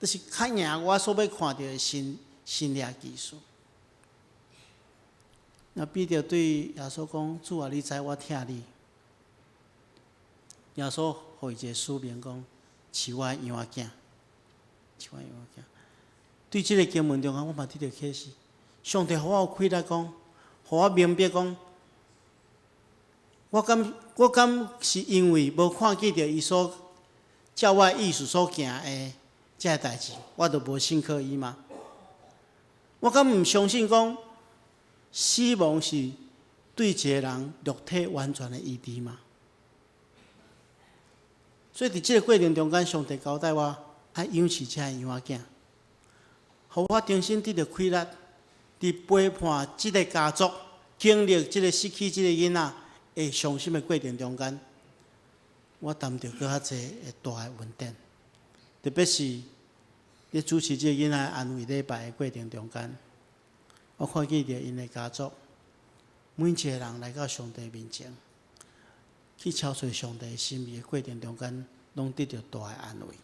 就是較贏我所欲看著的神蹟奇事。那彼得對耶穌講：主啊，你知我疼你。耶穌予伊一個使命，講飼我的羊仔囝，飼我的羊仔囝。對這個經文中間，我嘛得著啟示。上帝予我有氣力講，予我明白講，我敢是因為無看見著伊所照我的意思所行的這个代誌，我就無信靠伊嗎？我敢毋相信講死亡是對一個人肉體完全的醫治嗎？所以佇這個過程中間，上帝交代我愛養飼這个羊仔囝，予我重新得著氣力，佇陪伴這个家族經歷這个失去這个囡仔的傷心的過程中間，我擔著閣較濟的大的恩典，特別是咧主持這个囡仔安慰禮拜的過程中間，我看見著𪜶的家族每一個人來到上帝面前，去朝揣上帝心意的過程中間，攏得著大的安慰。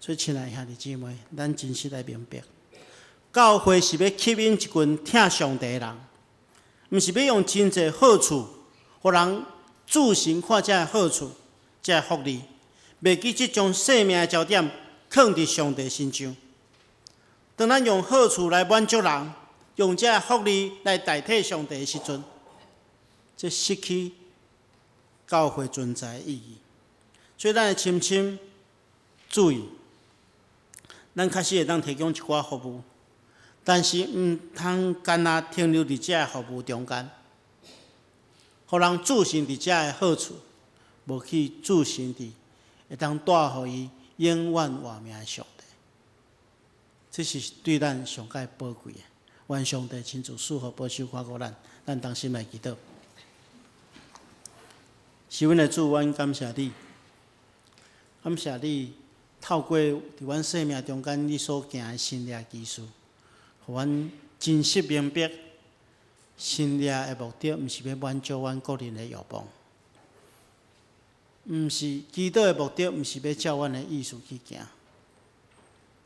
所以，親愛兄弟姊妹，咱真實來明白，教會是欲吸引一群疼上帝的人，毋是欲用真濟好處，予人注神看這个好處、這个福利，袂記得將生命的焦點囥佇上帝身上。當咱用好處來滿足人，用這个福利來代替上帝的時陣，這失去教會存在的意義。所以，咱愛深深注意，咱確實會當提供一寡服務，但是毋通干焦停留佇這个服務中間，予人注神佇這个好處，無去注神佇會當帶予伊永遠活命的上帝。這是對咱上蓋寶貴的。願上帝親自賜福保守看顧咱，咱同心來祈禱。是阮的主，阮感謝你，感謝你透過佇阮生命中間你所行的神蹟奇事，予阮真實明白神蹟的目的，毋是欲滿足阮個人的欲望，毋是祈禱的目的，毋是欲照阮的意思去行，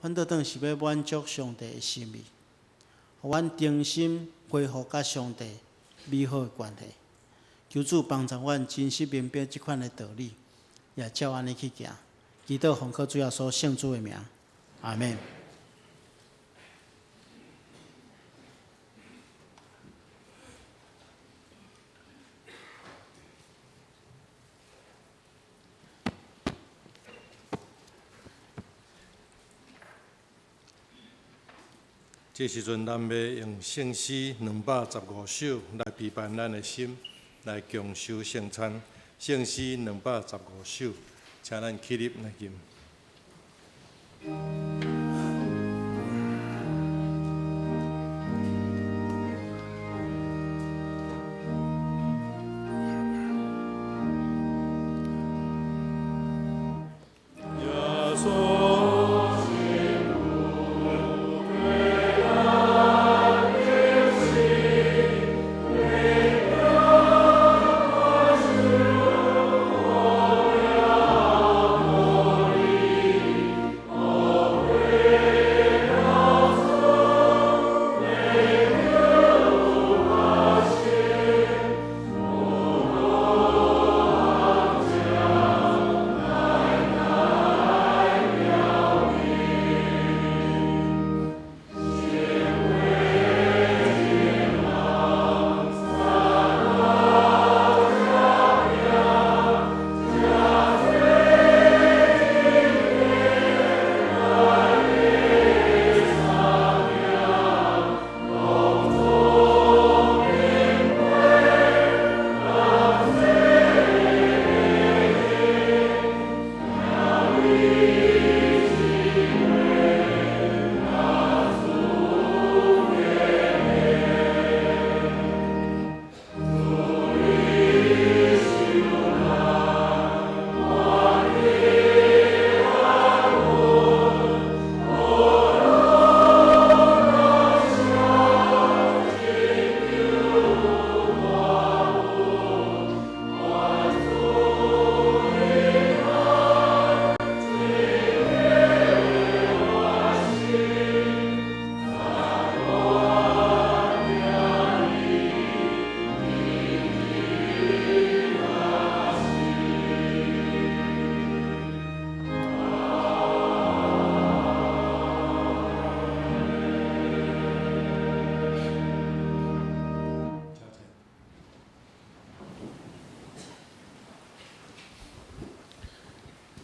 反倒轉是欲滿足上帝的心意，予阮重新恢復佮上帝美好的關係。求主幫助阮真實明白這款的道理，也照按呢去行。祈禱奉靠主耶穌聖子的名，阿們。這時陣，咱欲用聖詩215首來備辦咱的心，來共守聖餐。聖詩兩百十五首，請咱起立來吟。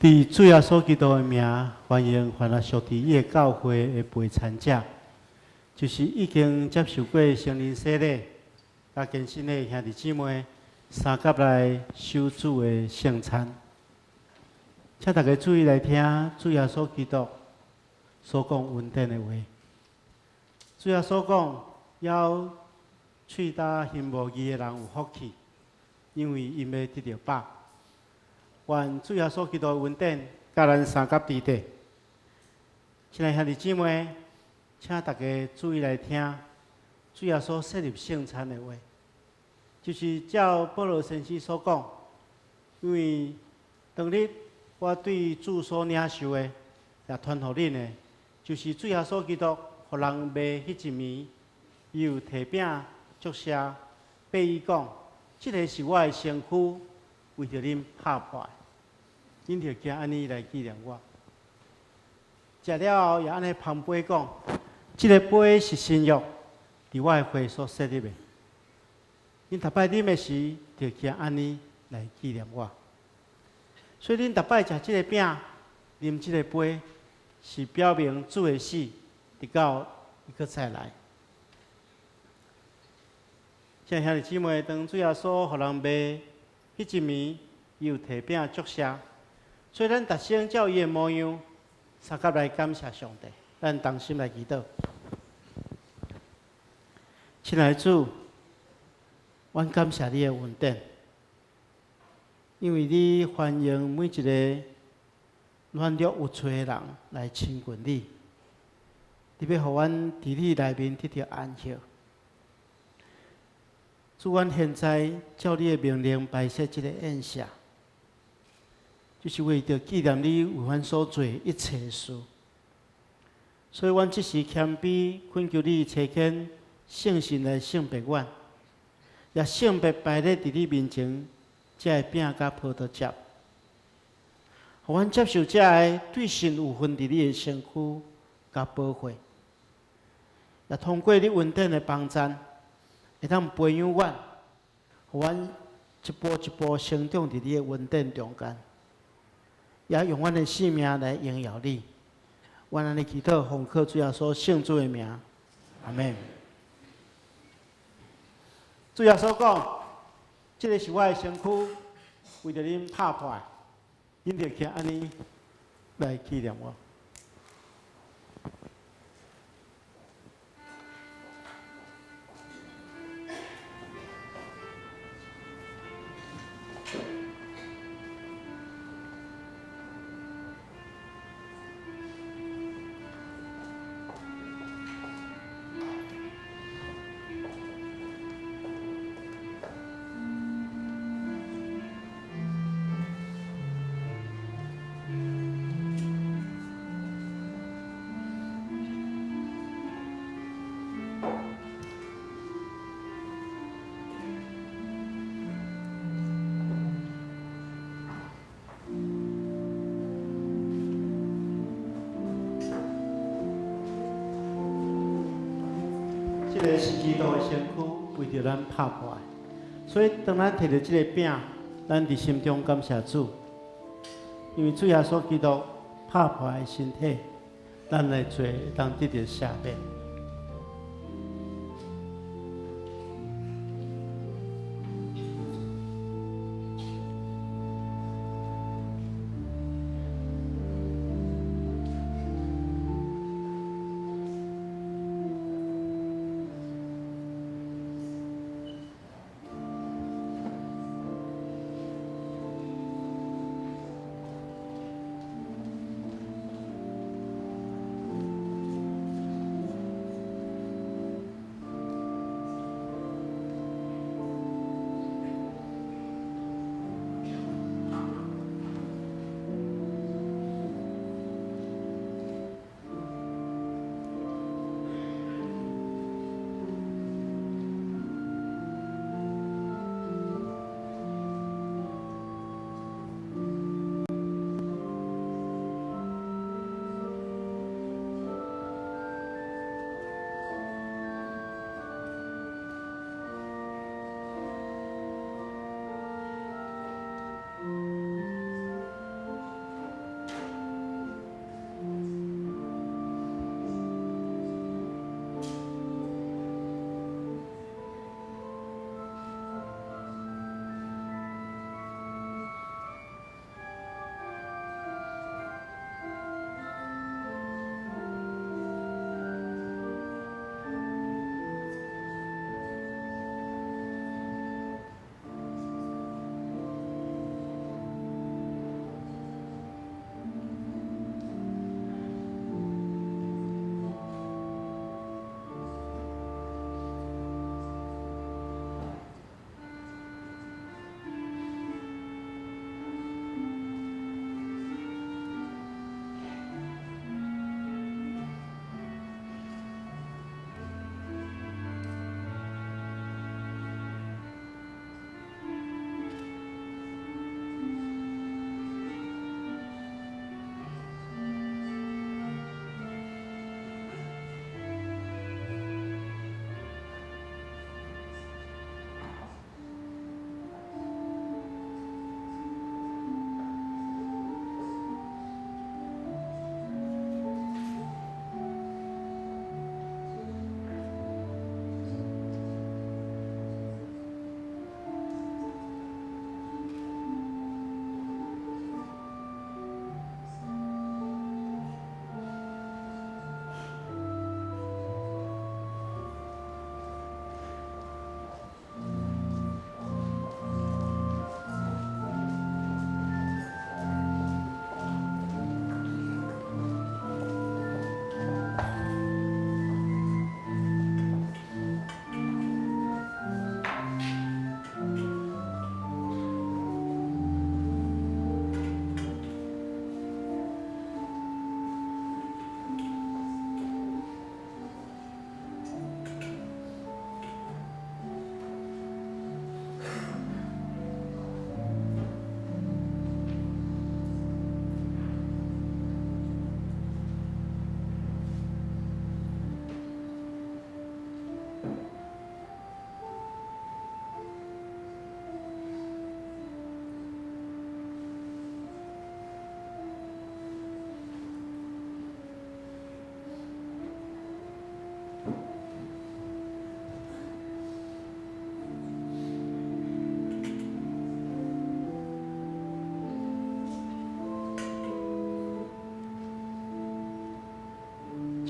佇主耶穌基督的名，歡迎凡屬佇伊的教會的陪餐者，就是已經接受過聖靈洗禮、佮堅信的兄弟姊妹，相佮來守主的聖餐。請大家注意來聽主耶穌基督所講恩典的話。主耶穌講，枵喙焦行無義的人有福氣，因為𪜶欲得著飽。願主耶穌基督的恩典，佮咱相佮佇底。親愛兄弟姊妹，請大家注意來聽主耶穌設立聖餐的話，就是照保羅先生所講，因為當日我對主所領受的，也傳予恁的，就是主耶穌基督予人賣彼一暝，伊有提餅祝謝，擘伊講：這个是我的身軀，為著恁拍破的，恁著行按呢來紀念我。食了後，也按呢捧杯講：這个杯是新約，佇我的血所設立的。恁逐擺啉的時，著行按呢來紀念我。所以恁逐擺食這个餅，啉這个杯，是表明主的死，直到伊閣再來。親愛兄弟姊妹，當主耶穌予人賣彼一暝，伊有提餅祝謝，所以咱逐生照伊的模樣，相佮來感謝上帝。咱同心來祈禱。親愛的主，阮感謝你的恩典，因為你歡迎每一个軟弱有罪的人來親近你，你欲予阮佇你內面得著安息。主，阮現在照你的命令擺設這个宴席，就是為著紀念你為阮所做一切事。所以，阮這時謙卑懇求你差遣聖神來聖別阮，也聖別擺咧佇你面前這个餅佮葡萄汁，予阮接受這个對神有份佇你的身軀佮寶血，也通過你恩典的幫贊，會當培養阮，予阮一步一步成長佇你的恩典中間，也用阮的性命來榮耀你。阮按呢祈禱，奉靠主耶穌聖子的名，阿們。主耶穌講：這个是我的身軀，為著恁拍破的，恁著行按呢來紀念我。這个是基督的身軀，為著咱拍破的。所以當咱提著這个餅，咱佇心中感謝主，因為主耶穌基督拍破的身體，咱的罪會當得著赦免。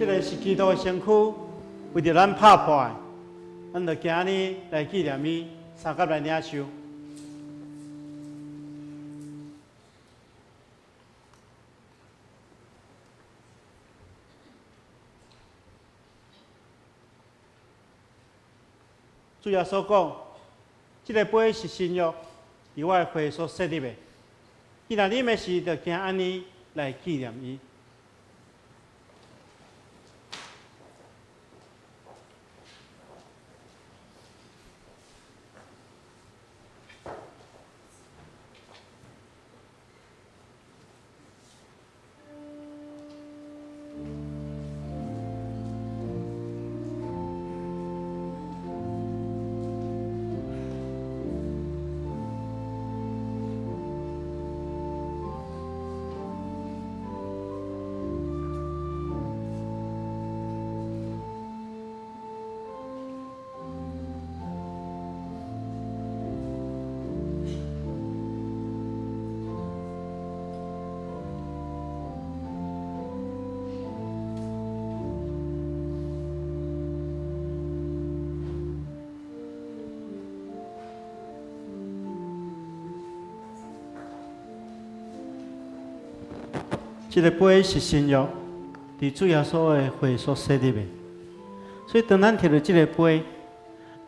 這个是基督的身軀，為著咱拍破的，咱就今日來紀念伊，相佮來領受。主耶穌講：這个杯是新約，以我的血所設立的。伊若啉的時，就行按呢來紀念伊。這个杯是新約，佇主耶穌的血所設立的。所以當咱提著這个杯，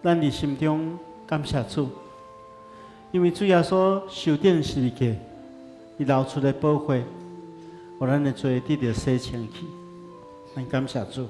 咱佇心中感謝主，因為主耶穌受釘十字架，伊流出的寶血，予咱的罪得著洗清去。咱感謝主。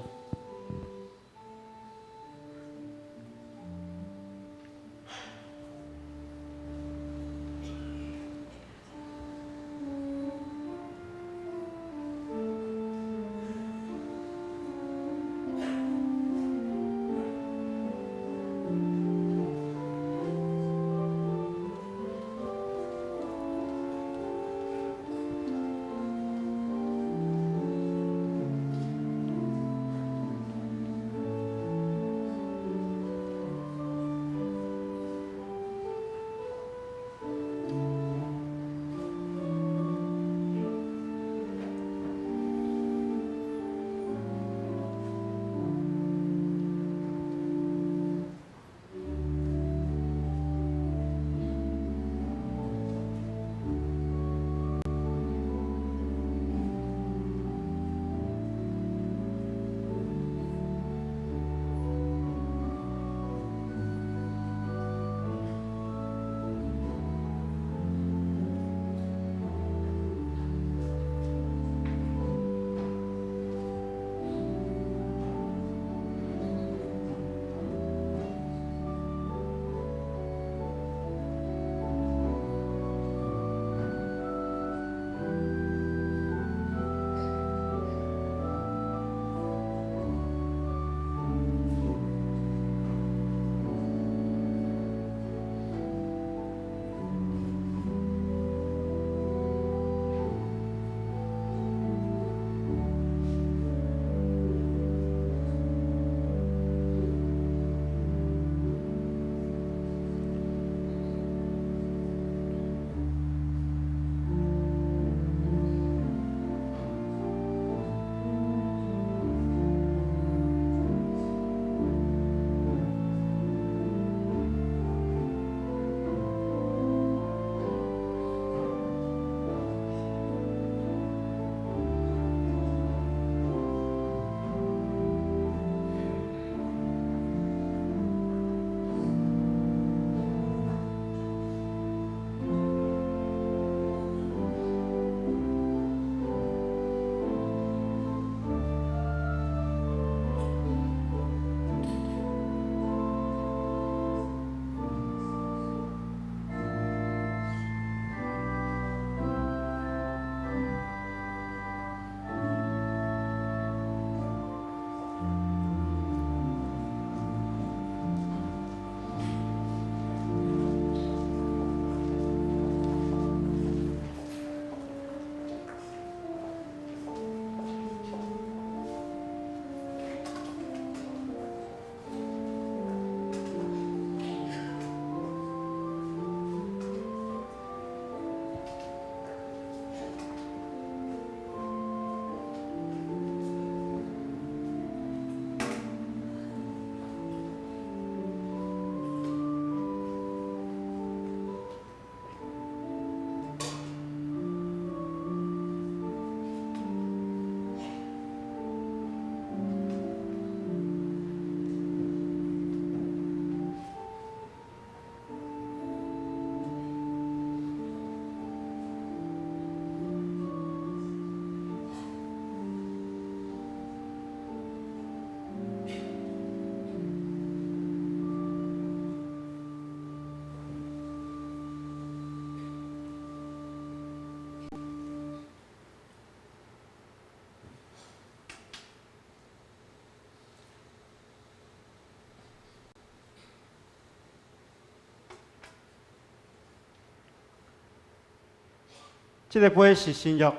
這个杯是新約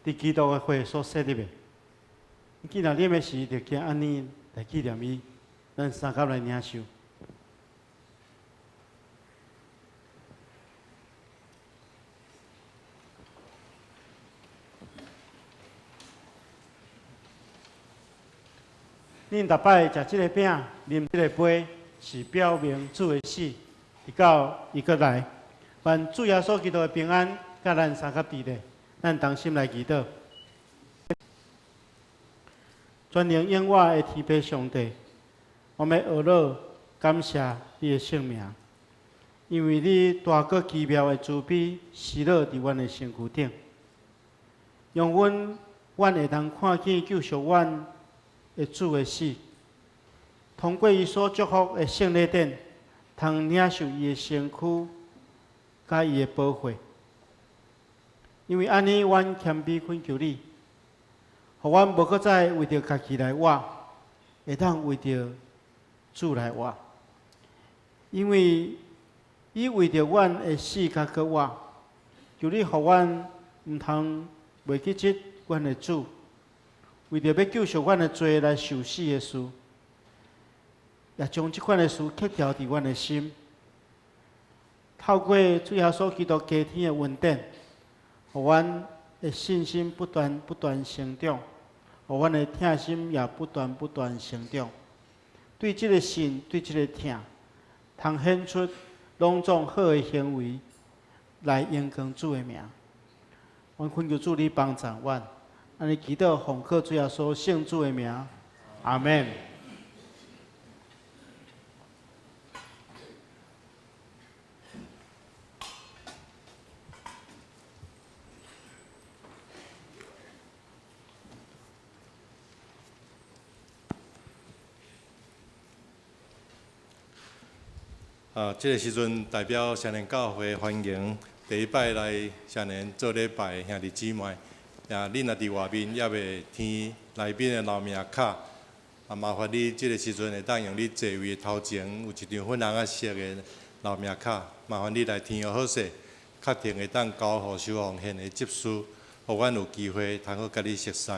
佇基督的血所設立的。既然啉的時，就行按呢來紀念伊。咱相佮來領受。恁逐擺食這个餅、啉這個杯，是表明主的死，直到伊閣來。願主耶穌基督的平安，佮咱相佮佇咧，咱同心來祈禱。全能永活的天父上帝，我們學樂感謝你的聖名，因為你大閣奇妙的慈悲施落佇阮的身軀頂，讓阮會當看見救贖阮的主的死，通過伊所祝福的聖禮典，通領受伊的身軀佮伊的寶血。因為按呢，阮謙卑懇求你，予阮無閣再為著家己來活，會當為著主來活。因為伊為著阮的死佮閣活，求你予阮毋通袂記得阮的主，為著欲救贖阮的罪來受死的事，也將這款的事刻牢佇阮的心。透過主耶穌基督加添的恩典，予阮的信心不斷不斷成長，予阮的疼心也不斷不斷成長。對這个信，對這个疼，通顯出攏總好的行為來榮光主的名。阮懇求主你幫助阮，按呢祈禱奉靠主耶穌聖子的名，阿門。啊，這个時陣代表雙連教會歡迎第一擺來雙連做禮拜的兄弟姊妹。啊，恁若佇外面猶未填來賓的留名卡，啊，麻煩你這个時陣會當用你座位的頭前有一張粉紅仔色的留名卡，麻煩你來填予好勢，確定會當交予收奉獻的執事，予阮有機會通好佮你熟似。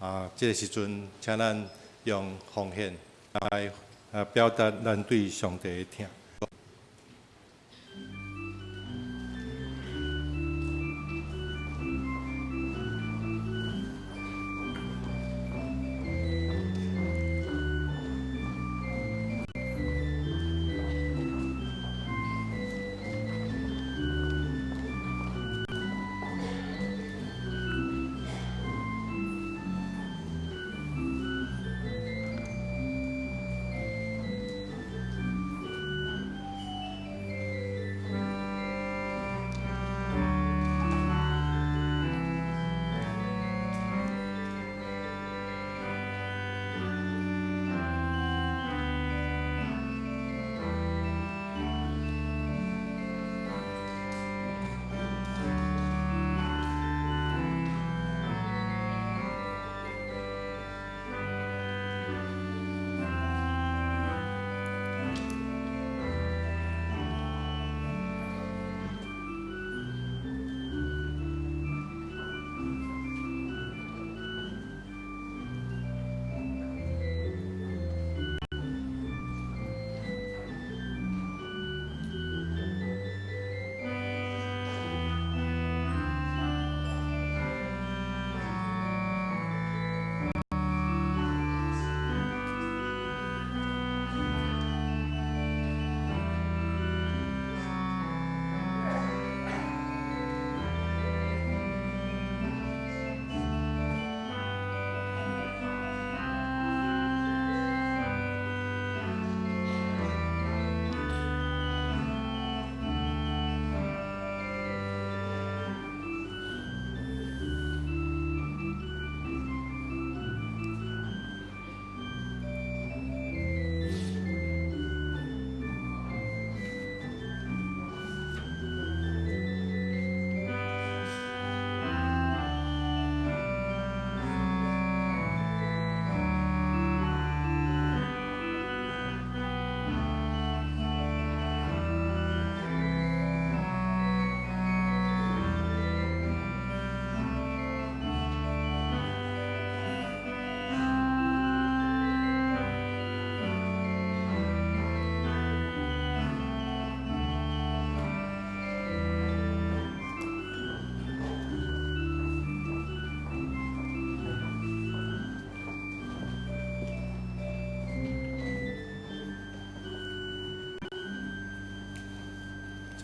啊，這个時陣，請咱用奉獻來表達咱對上帝的疼。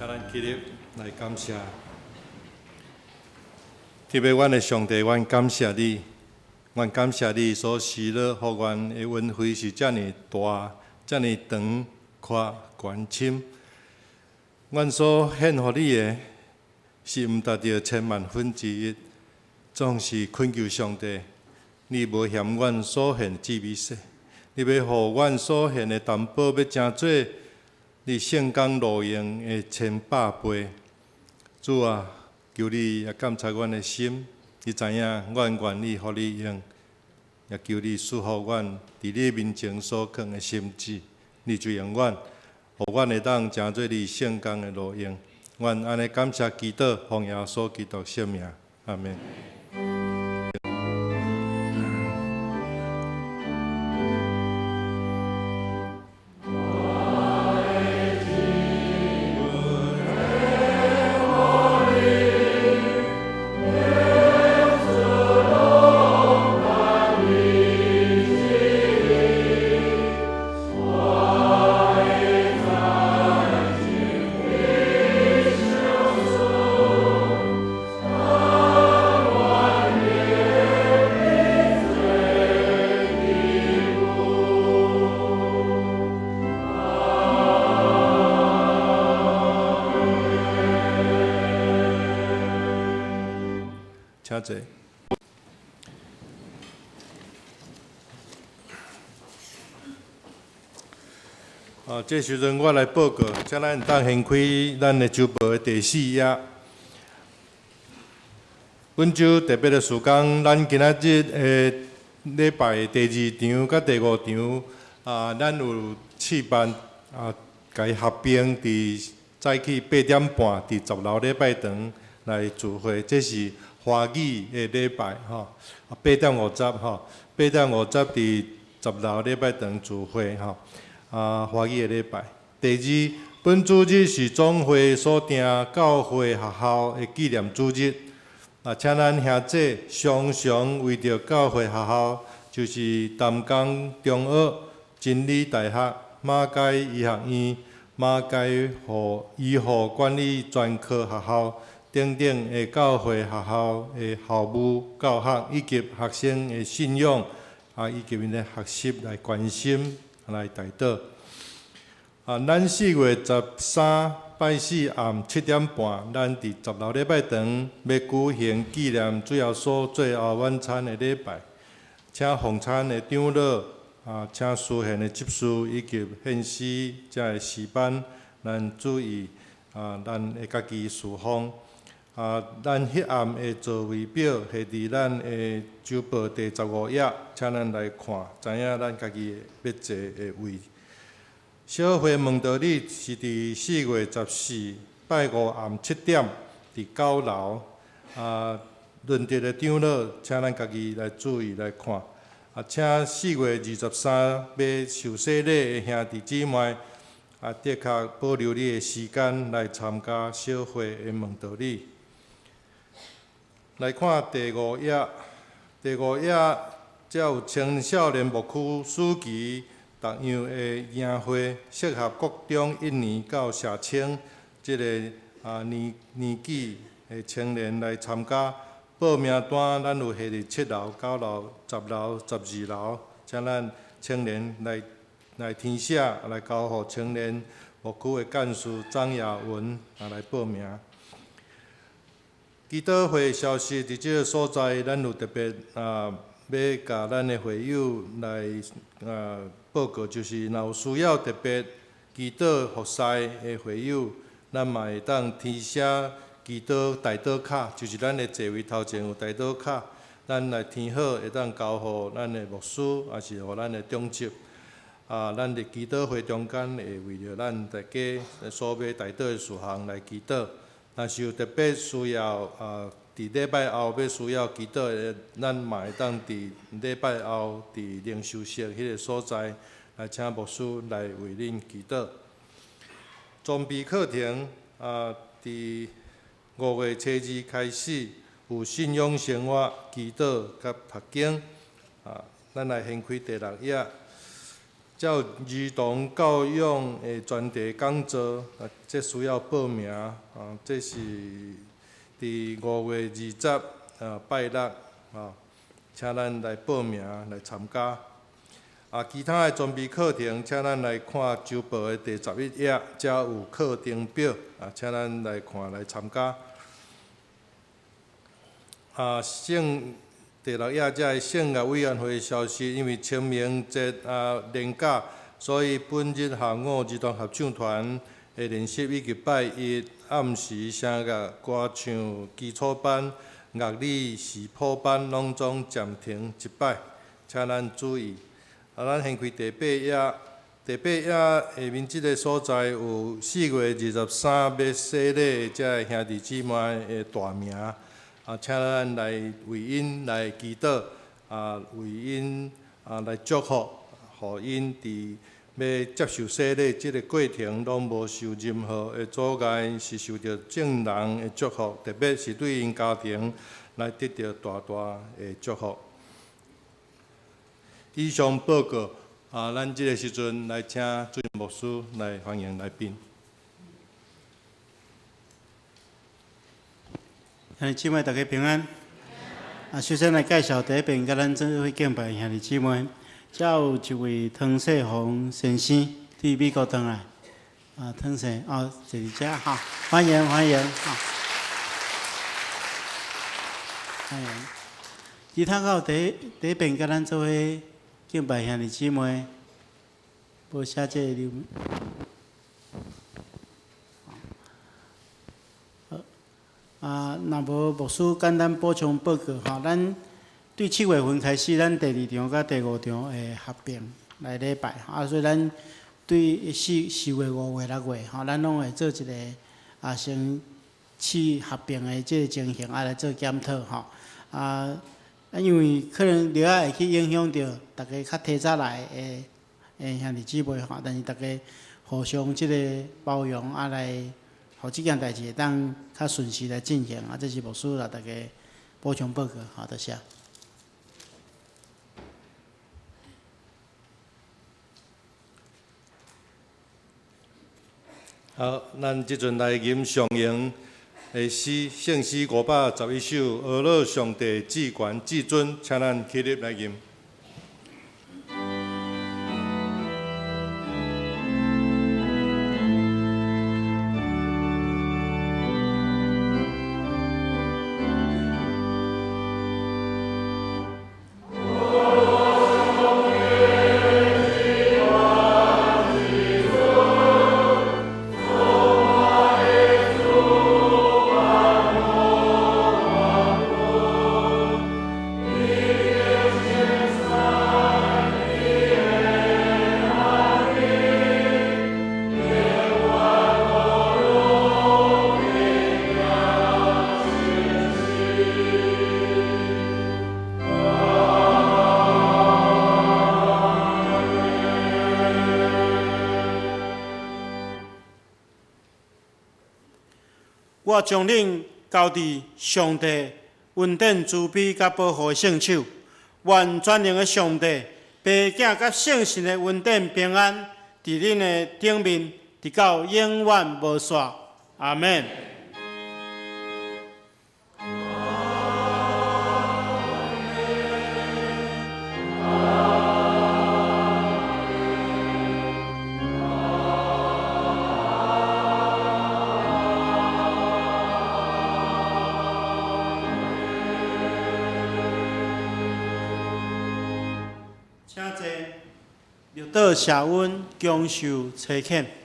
請咱起立來感謝。特別阮的上帝，阮感謝你，阮感謝你所施予阮的恩惠是遮爾大、遮爾長、闊、懸深。阮所獻予你的，是毋達到千萬分之一，總是懇求上帝，你無嫌阮所獻至微細，你欲予阮所獻的擔保，欲成做你聖工路用的千百倍。主啊，求你也鑒察阮的心，你知影阮願意予你用，也求你賜予阮佇你面前所囥的心志，你就用阮，予阮會當成做你聖工的路用。阮按呢感謝祈禱，奉耶穌基督聖名，阿們。請坐。啊，這時陣我來報告，請咱當掀開咱的週報的第四頁。本週特別的事工，咱今仔日的禮拜第二場佮第五場，啊，咱有試辦啊，共伊合併佇早起八點半，佇十樓禮拜堂來聚會，這是華語的禮拜吼，八點五十吼，八點五十佇十樓禮拜堂聚會吼，啊，華語的禮拜。第二，本主日是總會所訂教會學校的紀念主日，啊，請咱兄姊常常為著教會學校，就是淡江中學、真理大學、馬偕醫學院、馬偕醫護管理專科學校等等的教會學校的校務教學以及學生的信仰啊，以及𪜶的學習來關心來代禱。啊，咱4月13拜四暗七點半，咱佇十樓禮拜堂欲舉行紀念主耶穌最後晚餐的禮拜，請奉餐的長老啊，請司獻的執事以及獻詩遮的詩班，咱注意啊，咱的家己事奉。啊，咱彼暗的座位表係佇咱的週報第十五頁，請咱來看，知影咱家己欲坐的位。小會問道理是佇4月14拜五暗七點，佇九樓。啊，輪值的長老，請咱家己來注意來看。啊，請4月23欲受洗禮的兄弟姊妹，啊，的確保留你的時間來參加小會的問道理。來看第五頁，第五頁遮有青少年牧區暑期逐樣的營會，適合國中一年到社青這个啊年年紀的青年來參加。報名單咱有下佇七樓、九樓、十樓、十二樓，請咱青年來來填寫，來交予青年牧區的幹事張雅文啊來報名。祈禱會消息，佇這个所在，咱有特別啊，欲共咱的會友來啊報告，就是若有需要特別祈禱服侍的會友，咱嘛會當填寫祈禱代禱卡，就是咱的座位頭前有代禱卡，咱來填好，會當交予咱的牧師，抑是予咱的長執。啊，咱佇祈禱會中間會為著咱大家所欲代禱的事項來祈禱。若是有特別需要啊，佇禮拜後欲需要祈禱的，咱嘛會當佇禮拜後佇靈修室彼个所在來請牧師來為恁祈禱。裝備課程啊，佇五月初二開始有信仰生活、祈禱佮讀經啊，咱來掀開第六頁。遮有兒童教養的專題講座，啊，這需要報名，啊，這是佇5月20啊拜六，啊，請咱來報名來參加。啊，其他的準備課程，請咱來看週報的第11頁，遮有課程表，啊，請咱來看來參加。啊，聖第6頁遮的聖樂委員會消息，因為清明節啊連假，所以本日下午兒童合唱團的練習以及拜一暗時聲樂歌唱基礎班、樂理視譜班攏總暫停一擺，請咱注意。啊，咱掀開第八頁，第八頁下面這个所在有4月23欲洗禮的這个兄弟姊妹的大名，啊，請咱來為𪜶來祈禱，啊，為𪜶啊來祝福，予𪜶佇欲接受洗禮這个過程，攏無受任何的阻礙，是受著眾人的祝福，特別是對𪜶家庭來得著大大的祝福。以上報告，啊，咱這个時陣來請主任牧師來歡迎來賓。兄弟姊妹，大家平安。啊，首先來介紹第一遍，佮咱做伙敬拜的兄弟姊妹，遮有一位湯世宏先生，佇美國轉來。啊，湯世哦，坐佇遮哈，歡迎歡迎哈。歡迎。其他閣有第一遍佮咱做伙敬拜兄弟姊妹，無寫這個留。啊，若無牧師簡單補充報告吼，咱對7月份開始，咱第二場佮第五場會合併來禮拜，啊，所以咱對四月、5月、6月吼，咱攏會做一个啊，先試合併的這个情形，啊來做檢討吼。啊，因為可能著愛會去影響著逐家較提早來的的兄弟姊妹吼，但是逐家互相這个包容啊來。予這件代誌會當較順時來進行，啊，這是牧師來逐家補充報告，好，多謝。好，咱這陣來吟上詠的詩，聖詩511首，阿樂上帝至懸至尊，請咱起立來吟。我將恁交佇上帝恩典慈悲佮保護的聖手，願全能的上帝、父子佮聖神的恩典平安，佇恁的頂面，直到永遠無煞。阿們。請坐，綠島社溫享受差遣。